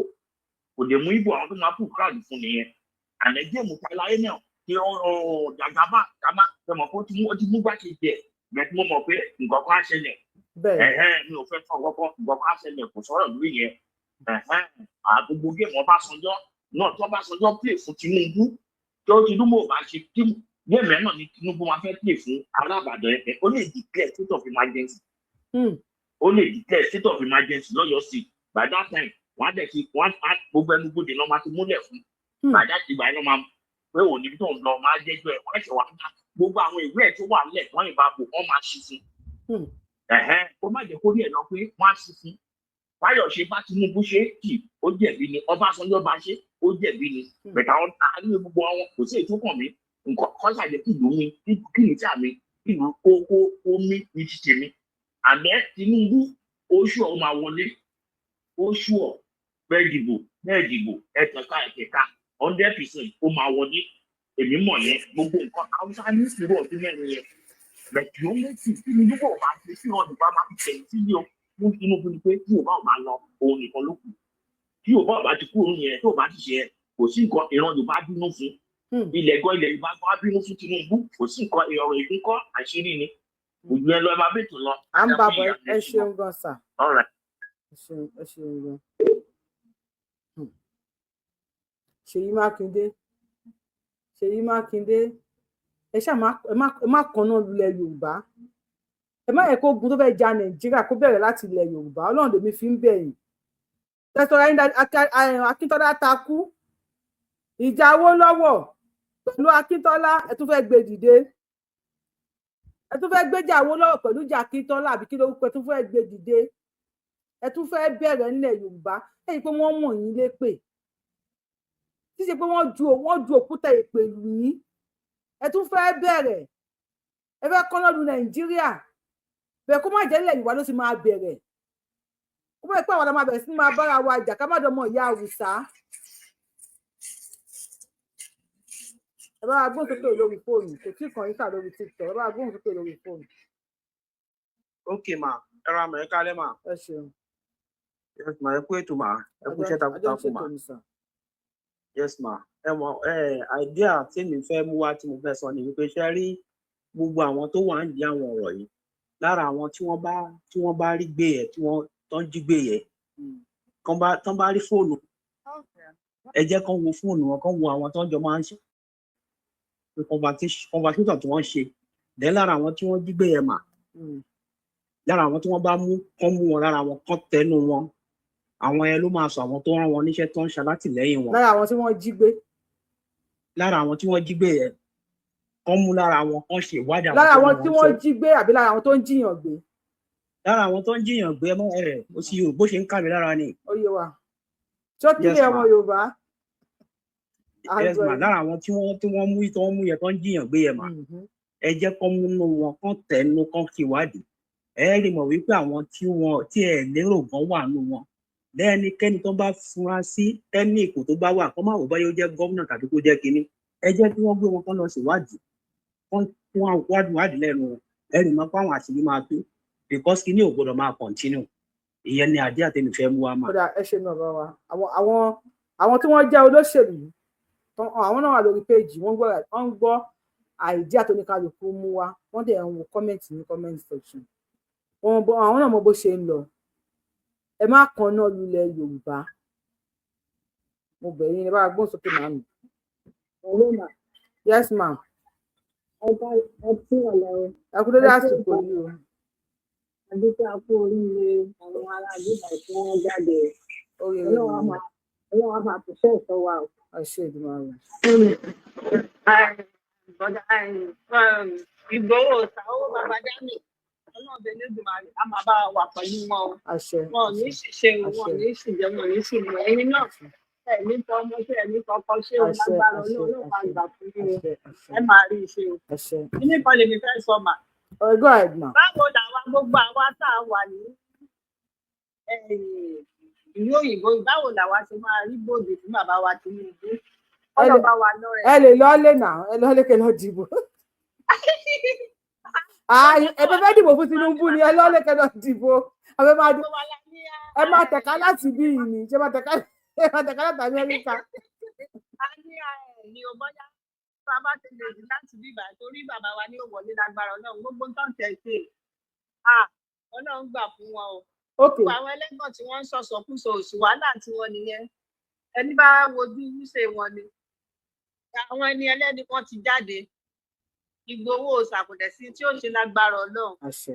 kò lè mú Ìgbò. Àwọn tó máa kú káàdì fún nìyẹn. Àlẹjẹ mùtàláyé náà kí jàgàbá kàmá ẹ mọ̀ pé ó ti mú gbákejì ẹ̀ bẹ́ẹ̀ tí mo mọ̀ pé nǹkan kan á ṣẹlẹ̀. Ẹ̀hẹ́n, mi ò fẹ́ fọ kọ́kọ́, nǹkan kan á ṣẹlẹ̀, kò sọ̀rọ̀ lórí yẹn. Ẹ̀hẹ́n, àgbogbo game Ọbásanjọ́ náà tí Ọbásanjọ́ play fún Tinubu, tí ó Tinubu ò bá ṣe game ẹ̀ náà ni Tinubu máa fẹ́ play fún alábàdàn ẹ̀. Ó lè declare state of emergency. Ó lè declare state of emergency lọ́yọ̀ọ́ sí. By that time, wọ́n á dẹ̀ ti wọ́n á gbogbo ẹnugbodè náà máa ti múlẹ̀ fún. By that ìgbà yẹn máa pé òní níbi tó ń lọ máa jẹ́jọ́ ẹ̀, wọ́n ṣẹ̀ wá dá gbogbo àwọn ìwé ẹ̀ tó wà nílẹ̀ wọ́n ìbá bò, wọ́n máa ṣí fún. Ẹ̀hẹ́n, kó má jẹ́ kó rí ẹ̀ lọ pé wọ́n á ṣí fún. Fáyọ̀ṣe bá Tinubu ṣe kì ó jẹ̀bi ni, Ọbásanjọ́ bá ṣe ó jẹ̀bi ni. Bẹ̀tẹ̀ àwọn àárín gbogbo àwọn kò sí èyí tó kàn mí. Nǹkan kan ṣàjẹ́ kí ìlú mi, kí ìlú tí àmì kí ìlú kó mí ní ti tèmi. Àmẹ́ Tinubu oṣù ọ̀ máa wọlé, oṣù ọ̀. Bẹ́ẹ̀ dìbò, bẹ́ẹ̀ dìbò, ẹ tẹ̀ka, ẹ tẹ̀ka, 100% ó máa wọlé. Èmi mọ̀ yẹn. Gbogbo nǹkan Haúsá ní ìṣòro ọdún 4 yẹn, but the only thing tí Tinubu ò bá ṣe sí ọdún bá máa fi tẹ̀yìn sí o fún Tinubu ni pé tí Yorùbá ò bá lọ, òun nìkan ló kù. Tí Yorùbá ò bá ti kúrò yẹn, tó bá ti ṣe yẹn, kò sí nǹkan ìran Yorùbá bínú fún ilẹ̀ gan, ilẹ̀ Yorùbá gan á bínú fún Tinubu. Kò sí nǹkan ìrọ̀rùn ìpín kọ́, àṣírí ni òjò ẹ lọ. Ẹ máa bètò lọ. À ń bá bọ̀. Ẹ ṣeun gan sir. All right. Ẹ ṣeun, ẹ ṣeun gan. Ṣèyí Mákindé, Ṣèyí Mákindé, ẹ ṣáà má ẹ má kanná lulẹ̀ Yorùbá. Ẹ má yẹ kó ogun tó fẹ́ ja Nàìjíríà kó bẹ̀rẹ̀ láti ilẹ̀ Yorùbá. Ọlọ́run lèmi fi ń bẹ̀yìn. Tẹsán Akíntọ́lá takú ìjà owó lọ́wọ́ pẹ̀lú Akíntọ́lá. Ẹ tún fẹ́ gbé dìde, ẹ tún fẹ́ gbéjà owó lọ́wọ́ pẹ̀lú ìjà Akíntọ́lá, àbí kí lórúkọ? Ẹ tún fẹ́ gbé dìde, ẹ tún fẹ́ bẹ̀rẹ̀ nílẹ̀ Yorùbá. Ẹ̀yìn pé wọ́n mọ̀ yín lépè, ṣíṣe pé wọ́n ju òkúta èpè lù yín. Ẹ tún fẹ́ bẹ̀rẹ̀, ẹ fẹ́ kọ́nà lu Nàìjíríà bẹ́ẹ̀. Kó má jẹ́ ilẹ̀ Yorùbá ló ti máa bẹ̀rẹ̀, kó má jẹ́ pé àwọn ọmọ bẹ̀rẹ̀ sí ní máa bára wa jà, ká má dọmọ ìyá Àwùsá. Ẹ bá wa gbóhùn sókè lórí fóònù. Kò tí ì kàn yín kà lórí TikTok. Ẹ bá wa gbóhùn sókè lórí fóònù. Ok ma, ẹ ra mà, ẹ kálẹ́ mà. Ẹ ṣeun. Yes ma, ẹ kú ètò ma, ẹ kú iṣẹ́ takuntakun ma. Yes ma. Ẹ mọ ẹ, idea tí èmi fẹ́ mú wá, tí mo fẹ́ sọ ni wípé, ṣe rí gbogbo àwọn tó wà ń di àwọn ọ̀rọ̀ yìí, lára àwọn tí wọ́n bá rí gbé yẹ, tí wọ́n tán jí gbé yẹ, kán bá tán bá rí fóònù, ẹ jẹ́ kán wo fóònù wọn, kán wo àwọn tó ń jọ máa ń ṣe conversation tí wọ́n ń ṣe. Then lára àwọn tí wọ́n jí gbé yẹn mà, lára àwọn tí wọ́n bá mú, kán mú wọn lára wọn, kán tẹnu wọn. Àwọn yẹn ló máa sọ àwọn tó rán wọn níṣẹ́, tó ń ṣalátìlẹ́yìn wọn. Lára àwọn tí wọ́n jí gbé. Lára àwọn tí wọ́n jí gbé yẹn, kán mú lára wọn, kán ṣe ìwádìí àwọn Lára tó àwọn rán tí wọn wọ́n níṣẹ́. jí gbé àbí lára àwọn tó ń jiyàn gbé? Lára àwọn tó ń jiyàn gbé. Ẹ mọ ẹ ó sì bó ṣe ń kà mí lára ni. Ó yé wa tó Yes kílẹ̀ ma. ọmọ Yorùbá. Yes ma, lára àwọn tí wọ́n mú, tí wọ́n mú yẹn, tó ń jiyàn gbé yẹn mà, ẹ jẹ́ kán múnú wọn, kán tẹnu, kán ṣe ìwádìí. Ẹ rí mọ̀ wípé àwọn tí wọ́n tí ẹ lérò gan wà nù wọn. Lẹ́nikẹ́ni tó bá fura sí ẹni ipò tó bá wà, kó má wò báyọ̀ jẹ́ gómìnà tàbí kó jẹ́ kínní, ẹ jẹ́ kí wọ́n gbé wọn, kán lọ ṣèwádìí, kán fún wádìí wádìí lẹ́nu wọn. Ẹ rí mọ̀ pé àwọn àṣírí máa tú, because kínní ò gbọdọ̀ máa continue. Ìyẹn ni àdé àtẹ̀mí fẹ́ mú wa mà. Kódà, ẹ ṣe náà bá wa. Àwọn tí wọ́n jẹ́ olóṣèlú, àwọn náà wà lórí péjì. Wọ́n gbọ́, wọ́n ń gbọ́ idea tó ní kálukú mú wá. Wọ́n dẹ̀ ń wo comment ní comment section. Wọ́n bọ àwọn náà mọ bó ṣe ń lọ. Ẹ má kan náà lulẹ̀ Yorùbá, mo bẹ̀ yín. Ẹ bá wa gbóhùn sókè, màmí. Hello, ma. Yes ma. Ẹ bá ẹ tí ọ̀lẹ́ o. Ẹ kú dédé Ẹ kú àsìkò ìgbà. yìí o. Adúpẹ́, a kú oríire àwọn ará Bíbá tí wọ́n jáde. Oríire Ọlọ́run á nìyẹn. máa, Ọlọ́run á máa pèsè ẹ̀ṣọ́ wa o. Ẹ ṣe ìdùnnú rẹ. Bọ̀dà Ìgbòho Ṣàwó bàbá Dami, Ọlọ́run bẹ lẹ́dùnmarè á máa bá wa wà pẹ̀lú wọn o. Àṣẹ. Wọn ò ní ṣiṣẹ́ o, wọn ò ní ṣìjẹ, wọn ò ní ṣìmọ̀. Ẹ̀yin náà, ẹ̀ ní tọ́ ọmọ ṣe, ẹ̀ ní kọ́kọ́ ṣé o. Àṣẹ. Lágbára Àṣẹ. Ọlọ́run, Ọlọ́run máa Àṣẹ. gbà fún yín o. Àṣẹ, àṣẹ. Ẹ máa rí iṣẹ́ o. Àṣẹ. Kíní kan lèmi fẹ́ sọ mà. Oh, go ahead ma. Báwo làwa, gbogbo àwa tá a wà ní ìlú òyìnbó, báwo làwa ṣe máa rí bòdì fún bàbá wa Tinubu? Ẹ lè Ọlọ́run bá wa lọ́rẹ̀. Ẹ lè lọ́ọ́lé náà, ẹ lọ́ọ́lé kẹ́ lọ́ọ́ dìbò. Ah, ẹ bẹ fẹ́ dìbò fún Tinubu ni, ẹ lọ́ọ́lé kẹ́ lọ́ọ́ dìbò. Àbẹ máa Gbogbo wa la ní ẹ máa tẹ̀ka láti bí yìí ni ṣé máa tẹ̀ka, ẹ máa tẹ̀ka láti Amẹ́ríkà. A ní ní o, bóyá bá a bá ti lè rí láti bíbà, torí bàbá wa ní ó wọlé lágbára Ọlọ́run. Gbogbo tán tẹ̀ ṣe, ah, Ọlọ́run gbà fún wọn o. Gbogbo àwọn ẹlẹ́gàn tí wọ́n ń sọ̀sọ̀kúsọ òsì, wàhálà tí wọ́n nìyẹn. Ẹni bá wojú ṣe wọn ni àwọn ẹni ẹlẹ́ni kan ti jáde. Ìgbòho ṣàkùdẹ̀ sí tí ó ṣe lágbára Ọlọ́run. Àṣẹ.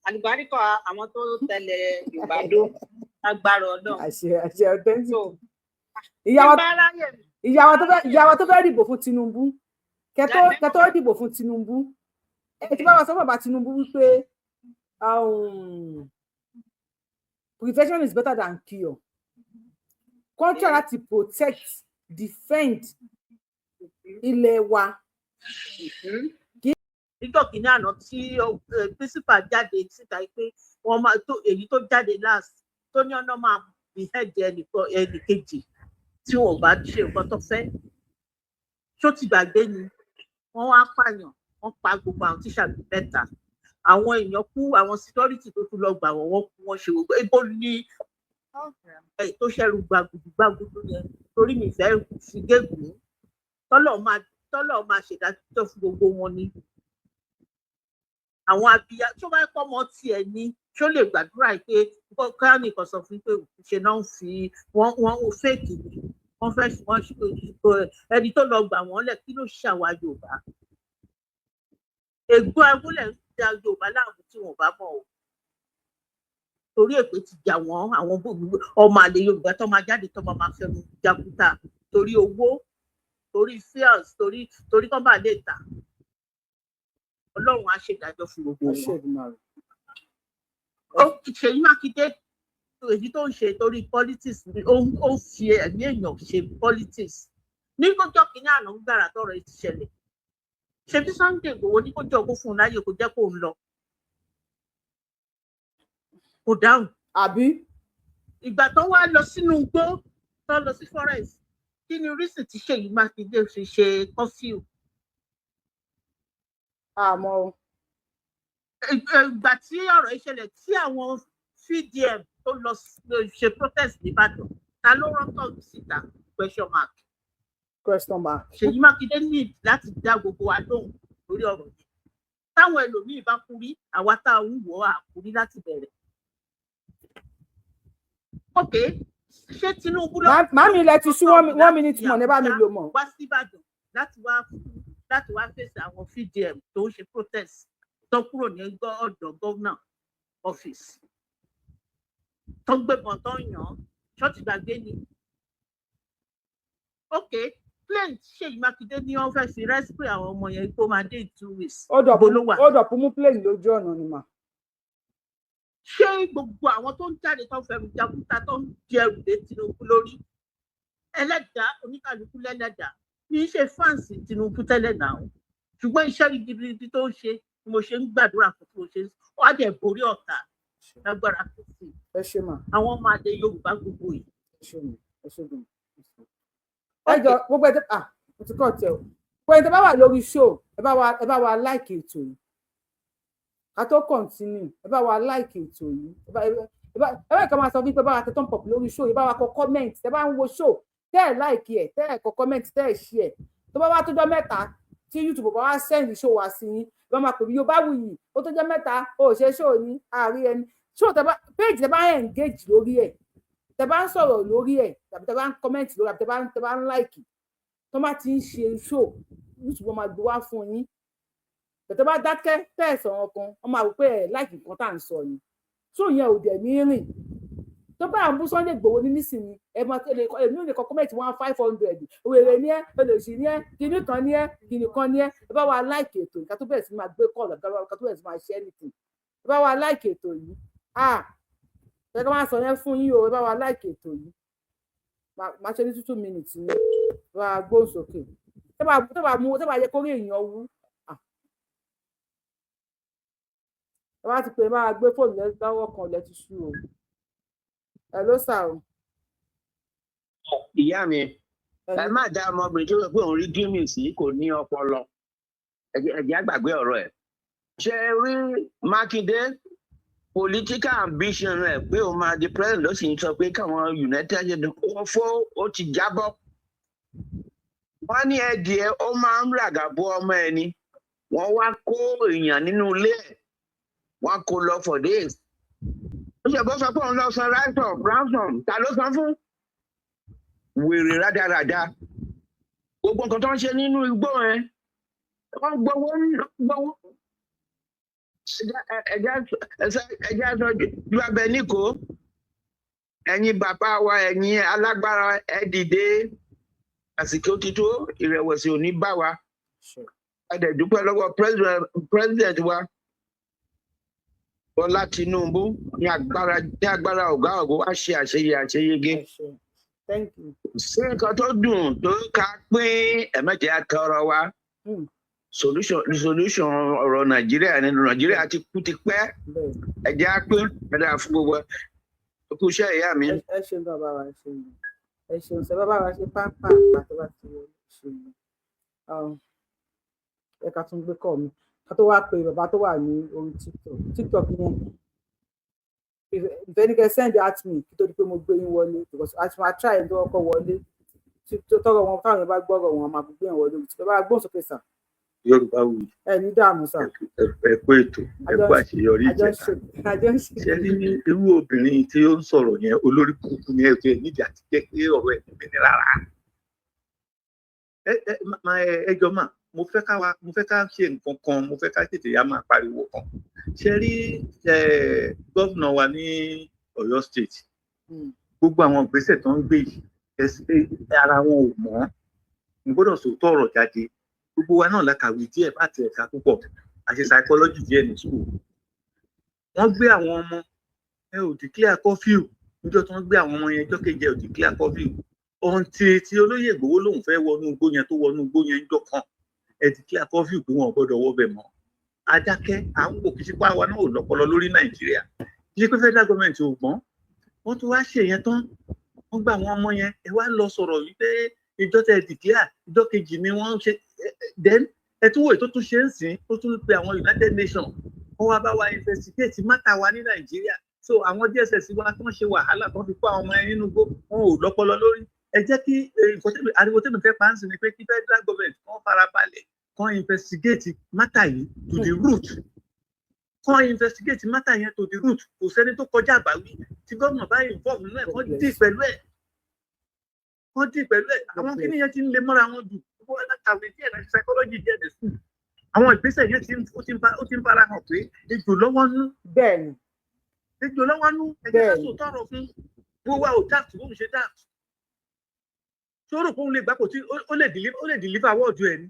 Àlùbáríkọ àwọn tó tẹlẹ Yorùbá dó lágbára Ọlọ́run. Àṣẹ, àṣẹ, authentic. So Ìyá tí wa bá ráyè ìyá wa tó fẹ́ dìbò fún Tinubu, kẹ́ tó dìbò fún Tinubu, ẹ ti bá wa sọ fún bàbá Tinubu wípé prevention is better than cure. Kọ́ńtà láti protect, defend ilẹ̀ wa. Níjọ́ kìíní àná tí principal jáde síta pé wọ́n máa tó èyí tó jáde last tó ní ọ̀nà máa Behead ẹnìkan, ẹnìkejì tí wọn ò bá ṣe nǹkan tó fẹ́. Ṣó ti gbàgbé ni? Wọ́n wá pààyàn, wọ́n pa gbogbo àwọn tíṣà mẹ́ta, àwọn èèyàn kú, àwọn security tó tún lọ gbà wọ́n, wọ́n kú. Wọ́n ṣe gbogbo ibo ní tó ṣẹ́rù gbàgùdù gbàgùdù yẹn, torí mi fẹ́ fi gégùn. Tọ́lọ̀ máa ṣèdájọ́ fún gbogbo wọn ni àwọn abiya. Tó bá kọ́ ọmọ tiẹ̀ ni, ṣó lè gbàdúrà pé ká nìkan sọ fún pé ṣe náà ń fi wọ́n fake ni wọ́n fẹ́ wọ́n ẹni tó lọ gbà wọ́n lẹ̀? Kí ló ṣàwà Yorùbá? Ègún agúnlẹ̀ ń da Yorùbá láàmú tí wọn ò bá mọ̀ o, torí èpè ti jà wọ́n. Àwọn ọmọ àlè Yorùbá tó máa jáde, tó máa fẹnu jakuta torí owó, torí fears, torí kọ́ bá lè tà. Ọlọ́run á ṣèdájọ́ fún gbogbo wọn. Ó Ṣèyí Mákindé, èyí tó ń ṣe torí politics, ó ń fi ẹ̀mí èèyàn ṣe politics. Ní kójọ́ kínní àná ń gbàrà tọrọ ti ṣẹlẹ̀, ṣebí Sunday Igboho ní kó jọ kó fún un láyè, kó jẹ́ kó ń lọ, kò dáhùn. Àbí. Ìgbà tó wá lọ sínú igbó, tó lọ sí forest, kí ni reason tí Ṣèyí Mákindé fi ṣe curfew? Àmọ́ o. Ìgbà tí ọ̀rọ̀ ìṣẹ̀lẹ̀, tí àwọn VDM tó lọ ṣe protest nìbàdàn, ta ló rán tọ́ọ̀gì síta? Question mark. Question mark. Ṣèyí Mákindé ní láti dá gbogbo wa lóhùn lórí ọ̀rọ̀ yìí. Táwọn ẹlòmíín bá kú rí, àwa tá a ń wò ó àkúrí láti bẹ̀rẹ̀. Ok, ṣé Tinubu lọ. Màmí, ilẹ̀ ti ṣú. One minute mọ̀ ní bá mi lò mọ̀. Wá síbàdàn láti wá fèsì àwọn VDM tó ń ṣe protest, tó kúrò ní ọ̀dọ̀ gómìnà office, tó gbébọn, tó yàn án. Ṣọ́ọ̀tì gbàgbé ni? Ok, plane Ṣèyí Mákindé ní wọ́n fẹ́ẹ́ fi rescue àwọn ọmọ yẹn kó máa dé in 2 weeks. Ó dọ̀pọ̀ mú plane lójú ọ̀nà ni mà. Ṣé gbogbo àwọn tó ń jáde, tó ń fẹrù jagunta, tó ń jẹrù lé Tinubu lórí, ẹlẹ́dàá oníkàlùkù lẹ́lẹ́dàá ní í ṣe fans Tinubu tẹ́lẹ̀ náà, ṣùgbọ́n iṣẹ́ ribiribi tó ń ṣe ni mo ṣe ń gbàdúrà fún, tí mo ṣe wá dẹ̀ borí ọ̀tá lágbára Kristi. Ẹ ṣe mà. Àwọn ọmọ àdé Yorùbá gbogbo yìí. Ẹ ṣe mà, ẹ ṣe gan. Ẹ jọ, gbogbo ẹ tẹ, ah, mo ti kọ́ tẹ o. Gbogbo ẹ tẹ bá wà lórí show, ẹ bá wa like ètò yìí ká tó continue. Ẹ bá wa like ètò yìí. Ẹ bá kàn máa sọ wípé bá wa tẹ thumb up lórí show yìí, bá wa kọ comment. Tẹ bá ń wo show, tẹ ẹ like ẹ, tẹ ẹ kọ comment, tẹ ẹ share, tó bá wá tó jọ́ 3 tí YouTube bá wá send show wá sí yín, ẹ bá máa pè mí. Yorùbá Wuyì, ó tó jọ́ 3, ó ṣe show ní àárí ẹni show. Tẹ bá page, tẹ bá engage lórí ẹ, tẹ bá ń sọ̀rọ̀ lórí ẹ, tàbí tẹ bá ń comment lórí, àbí tẹ bá ń like, tó bá ti ń ṣe show, YouTube máa gbé wá fún yín. Tẹ bá dákẹ́, tẹ́ ẹ̀ sọ̀rọ̀ kan, wọ́n máa wò pé ẹ̀ like nǹkan tá à ń sọ ni. So yẹn ò dẹ̀ ní rìn. Tó bá àwọn bú Sunday Igboho ní nísìnyí, ẹ máa tẹlẹ, èmi ò lè kọ comment 1500. Wèrè ní ẹ, olèṣì ní ẹ, kinní kan ní ẹ, kinní kan ní ẹ. Ẹ bá wa like ètò yìí ká tó bẹ̀rẹ̀ sí máa gbé call, ká tó bẹ̀rẹ̀ sí máa ṣe anything. Ẹ bá wa like ètò yìí. Ah, ẹ ká máa sọ yẹn fún yín o. Ẹ bá wa like ètò yìí. Máa ṣe ní 2 minutes ní. Ẹ bá wa gbóhùn sókè. Tó bá mú, tó bá yẹ kórè èèyàn wú. Ah, ẹ bá ti pè, máa gbé fóònù lọ́wọ́ kan lẹ ti sú o. Ẹ ló sà o. Ìyá mi, ẹ má dá ọmọbìnrin tó sọ pé òun rí gímì sí, kò ní ọpọlọ. Ẹ jẹ́ á gbàgbé ọ̀rọ̀ ẹ̀. Ṣe rí Mákindé, political ambition rẹ̀ pé òun máa di president, ló sì ń sọ pé káwọn United States wọ́n fọ́, ó ti jábọ́. Wọ́n ní ẹdìẹ ó máa ń ràgàbọ ọmọ ẹni. Wọ́n wá kó èèyàn nínú ilé ẹ̀, wọ́n kó lọ for days. Ó ṣe bó sọ pé òun lọ san ransom, ta ló san fún? Wèrè rádaràda. Gbogbo nǹkan tó ń ṣe nínú igbó yẹn, wọ́n gbowó gbowó. Ẹjẹ sọ ju abẹ níkò. Ẹ̀yin bàbá wa, ẹ̀yin alágbára, ẹ dìde, àsìkò ti tó. Ìrẹ̀wẹ̀sì ò ní bá wa. Ẹ dẹ̀ dúpẹ́ lọ́wọ́ president wa, Bọ́lá Tinubu. Ní agbára ọ̀gá ògo, wá ṣe àṣeyẹ àṣeyege. Thank you. Sí nǹkan tó dùn tó ká pín ẹ̀mẹ́jẹ̀ àtọrọ wa. Solution ọ̀rọ̀ Nàìjíríà nínú Nàìjíríà ti kú ti pẹ́. Ẹ̀jẹ̀ á pín ẹ̀dá fún gbogbo. Ẹ kú iṣẹ́, ìyá mi. Ẹ ṣeun, bàbá wa, ẹ ṣeun, ẹ ṣeun ṣe bàbá wa ṣe pápá tó bá ti wọlé. Ṣeun. Ẹ ká tún gbé kọ́ mi ká tó wá pe bàbá tó wà ní orí TikTok yẹn. Ìfẹ́ ní kẹ́ send at me kí tó di pé mo gbé yín wọlé, because àti máa try ẹni tó kọ́kọ́ wọlé tó tọrọ wọn, táwọn yẹn bá gbọ́rọ̀ wọn, máa gbé yẹn wọlé. Bàbá, gbóhùn sókè sà. Yorùbá wù. Ẹ ní dààmú sà. Ẹ kú ètò, ẹ kú àṣeyọrí. Ìjẹta ṣe ní irú obìnrin tí ó ń sọ̀rọ̀ yẹn, olórí burúkú ni. Ẹ tó ẹ nídìí àti jẹ́ pé ọ̀rọ̀ ẹ̀ níbi ní rárá. Ẹ ẹ ẹ jọ mà, mo fẹ́ ká ṣe nǹkan kan, mo fẹ́ ká tètè yá máa pariwo kan. Ṣe rí governor wa ní Ọ̀yọ́ State, gbogbo àwọn ìgbésẹ̀ tó ń gbé yìí, ara wọn ò mọ́. Mo gbọ́dọ̀ sòótọ́ ọ̀rọ̀ jáde. Gbogbo wa náà la kàwé díẹ̀, bá ti ẹ̀ka púpọ̀, àṣe psychology díẹ̀ ní school. Wọ́n gbé àwọn ọmọ, ẹ ò declare curfew níjọ́ tí wọ́n gbé àwọn ọmọ yẹn. Jọ́ kejì, ẹ ò declare curfew until tí olóyè Ìgbòho lòun fẹ́ wọnú igbó yẹn, tó wọnú igbó yẹn níjọ́ kan, ẹ declare curfew pé wọn ò gbọ́dọ̀ wọbẹ̀ mọ́. Adákẹ́ à ń wò. Kì í ṣe pé àwa náà ò lọ́pọlọ lórí Nàìjíríà, kì í ṣe pé federal government ò gbọ́n. Wọ́n tún wá ṣe yẹn tán, wọ́n gba àwọn ọmọ yẹn, ẹ wá lọ sọ̀rọ̀ wípé ìjọ tẹ declare, ìjọ kejì ni wọ́n ṣe. Then ẹ tún wò èyí tó tún ṣe ń sìn, ó tún pe àwọn United Nations, wọ́n wá bá wa investigate matter wa ní Nàìjíríà. So àwọn DSS wa tó ń ṣe wàhálà tó ń fi kó àwọn ọmọ yẹn nínú igbó, wọn ò lọ́pọlọ lórí. Ẹ jẹ́ kí nǹkan tẹ́mi, ariwo tẹ́mi fẹ́ pa ń sìn ni pé kí federal government kàn farabalẹ̀, kàn investigate matter yìí to the root, kàn investigate matter yẹn to the root. Kò sẹ́ni tó kọjá àbáwí. Tí gómìnà bá involve nínú ẹ̀, kàn dì pẹ̀lú ẹ̀, kàn dì pẹ̀lú ẹ̀. Àwọn kíní yẹn ti ń le mọ́ra wọn jù. Gbogbo alákàwé díẹ̀ náà, psychology díẹ̀ dẹ̀ sùn. Àwọn ìgbésẹ̀ yẹn ti ń ó ti ń bá ó ti ń bára hàn pé ejò lọ́wọ́ nú. Ejò lọ́wọ́ nú. Ẹ jẹ́ ká sòótọ́ ọ̀rọ̀ fún gbogbo wa. Ò daft bóun ṣe daft tó rò pé òun lè gbà kò tí ó lè deliver award ẹ̀ ni,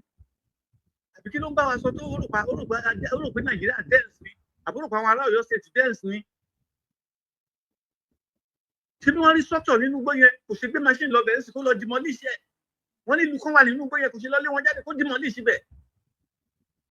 àbí kí ló ń bá wa sọ tó ó rò pé Nàìjíríà dense ni, àbí ó rò pé àwọn ará Ọ̀yọ́ State dense ni? Ṣé bí wọ́n rí structure nínú igbó yẹn, kò ṣe gbé machine lọ bẹ̀rẹ̀ sí kó lọ demolish ẹ̀? Wọ́n ní ìlú kan wà nínú igbó yẹn, kò ṣe lọ lé wọn jáde kó demolish ibẹ̀?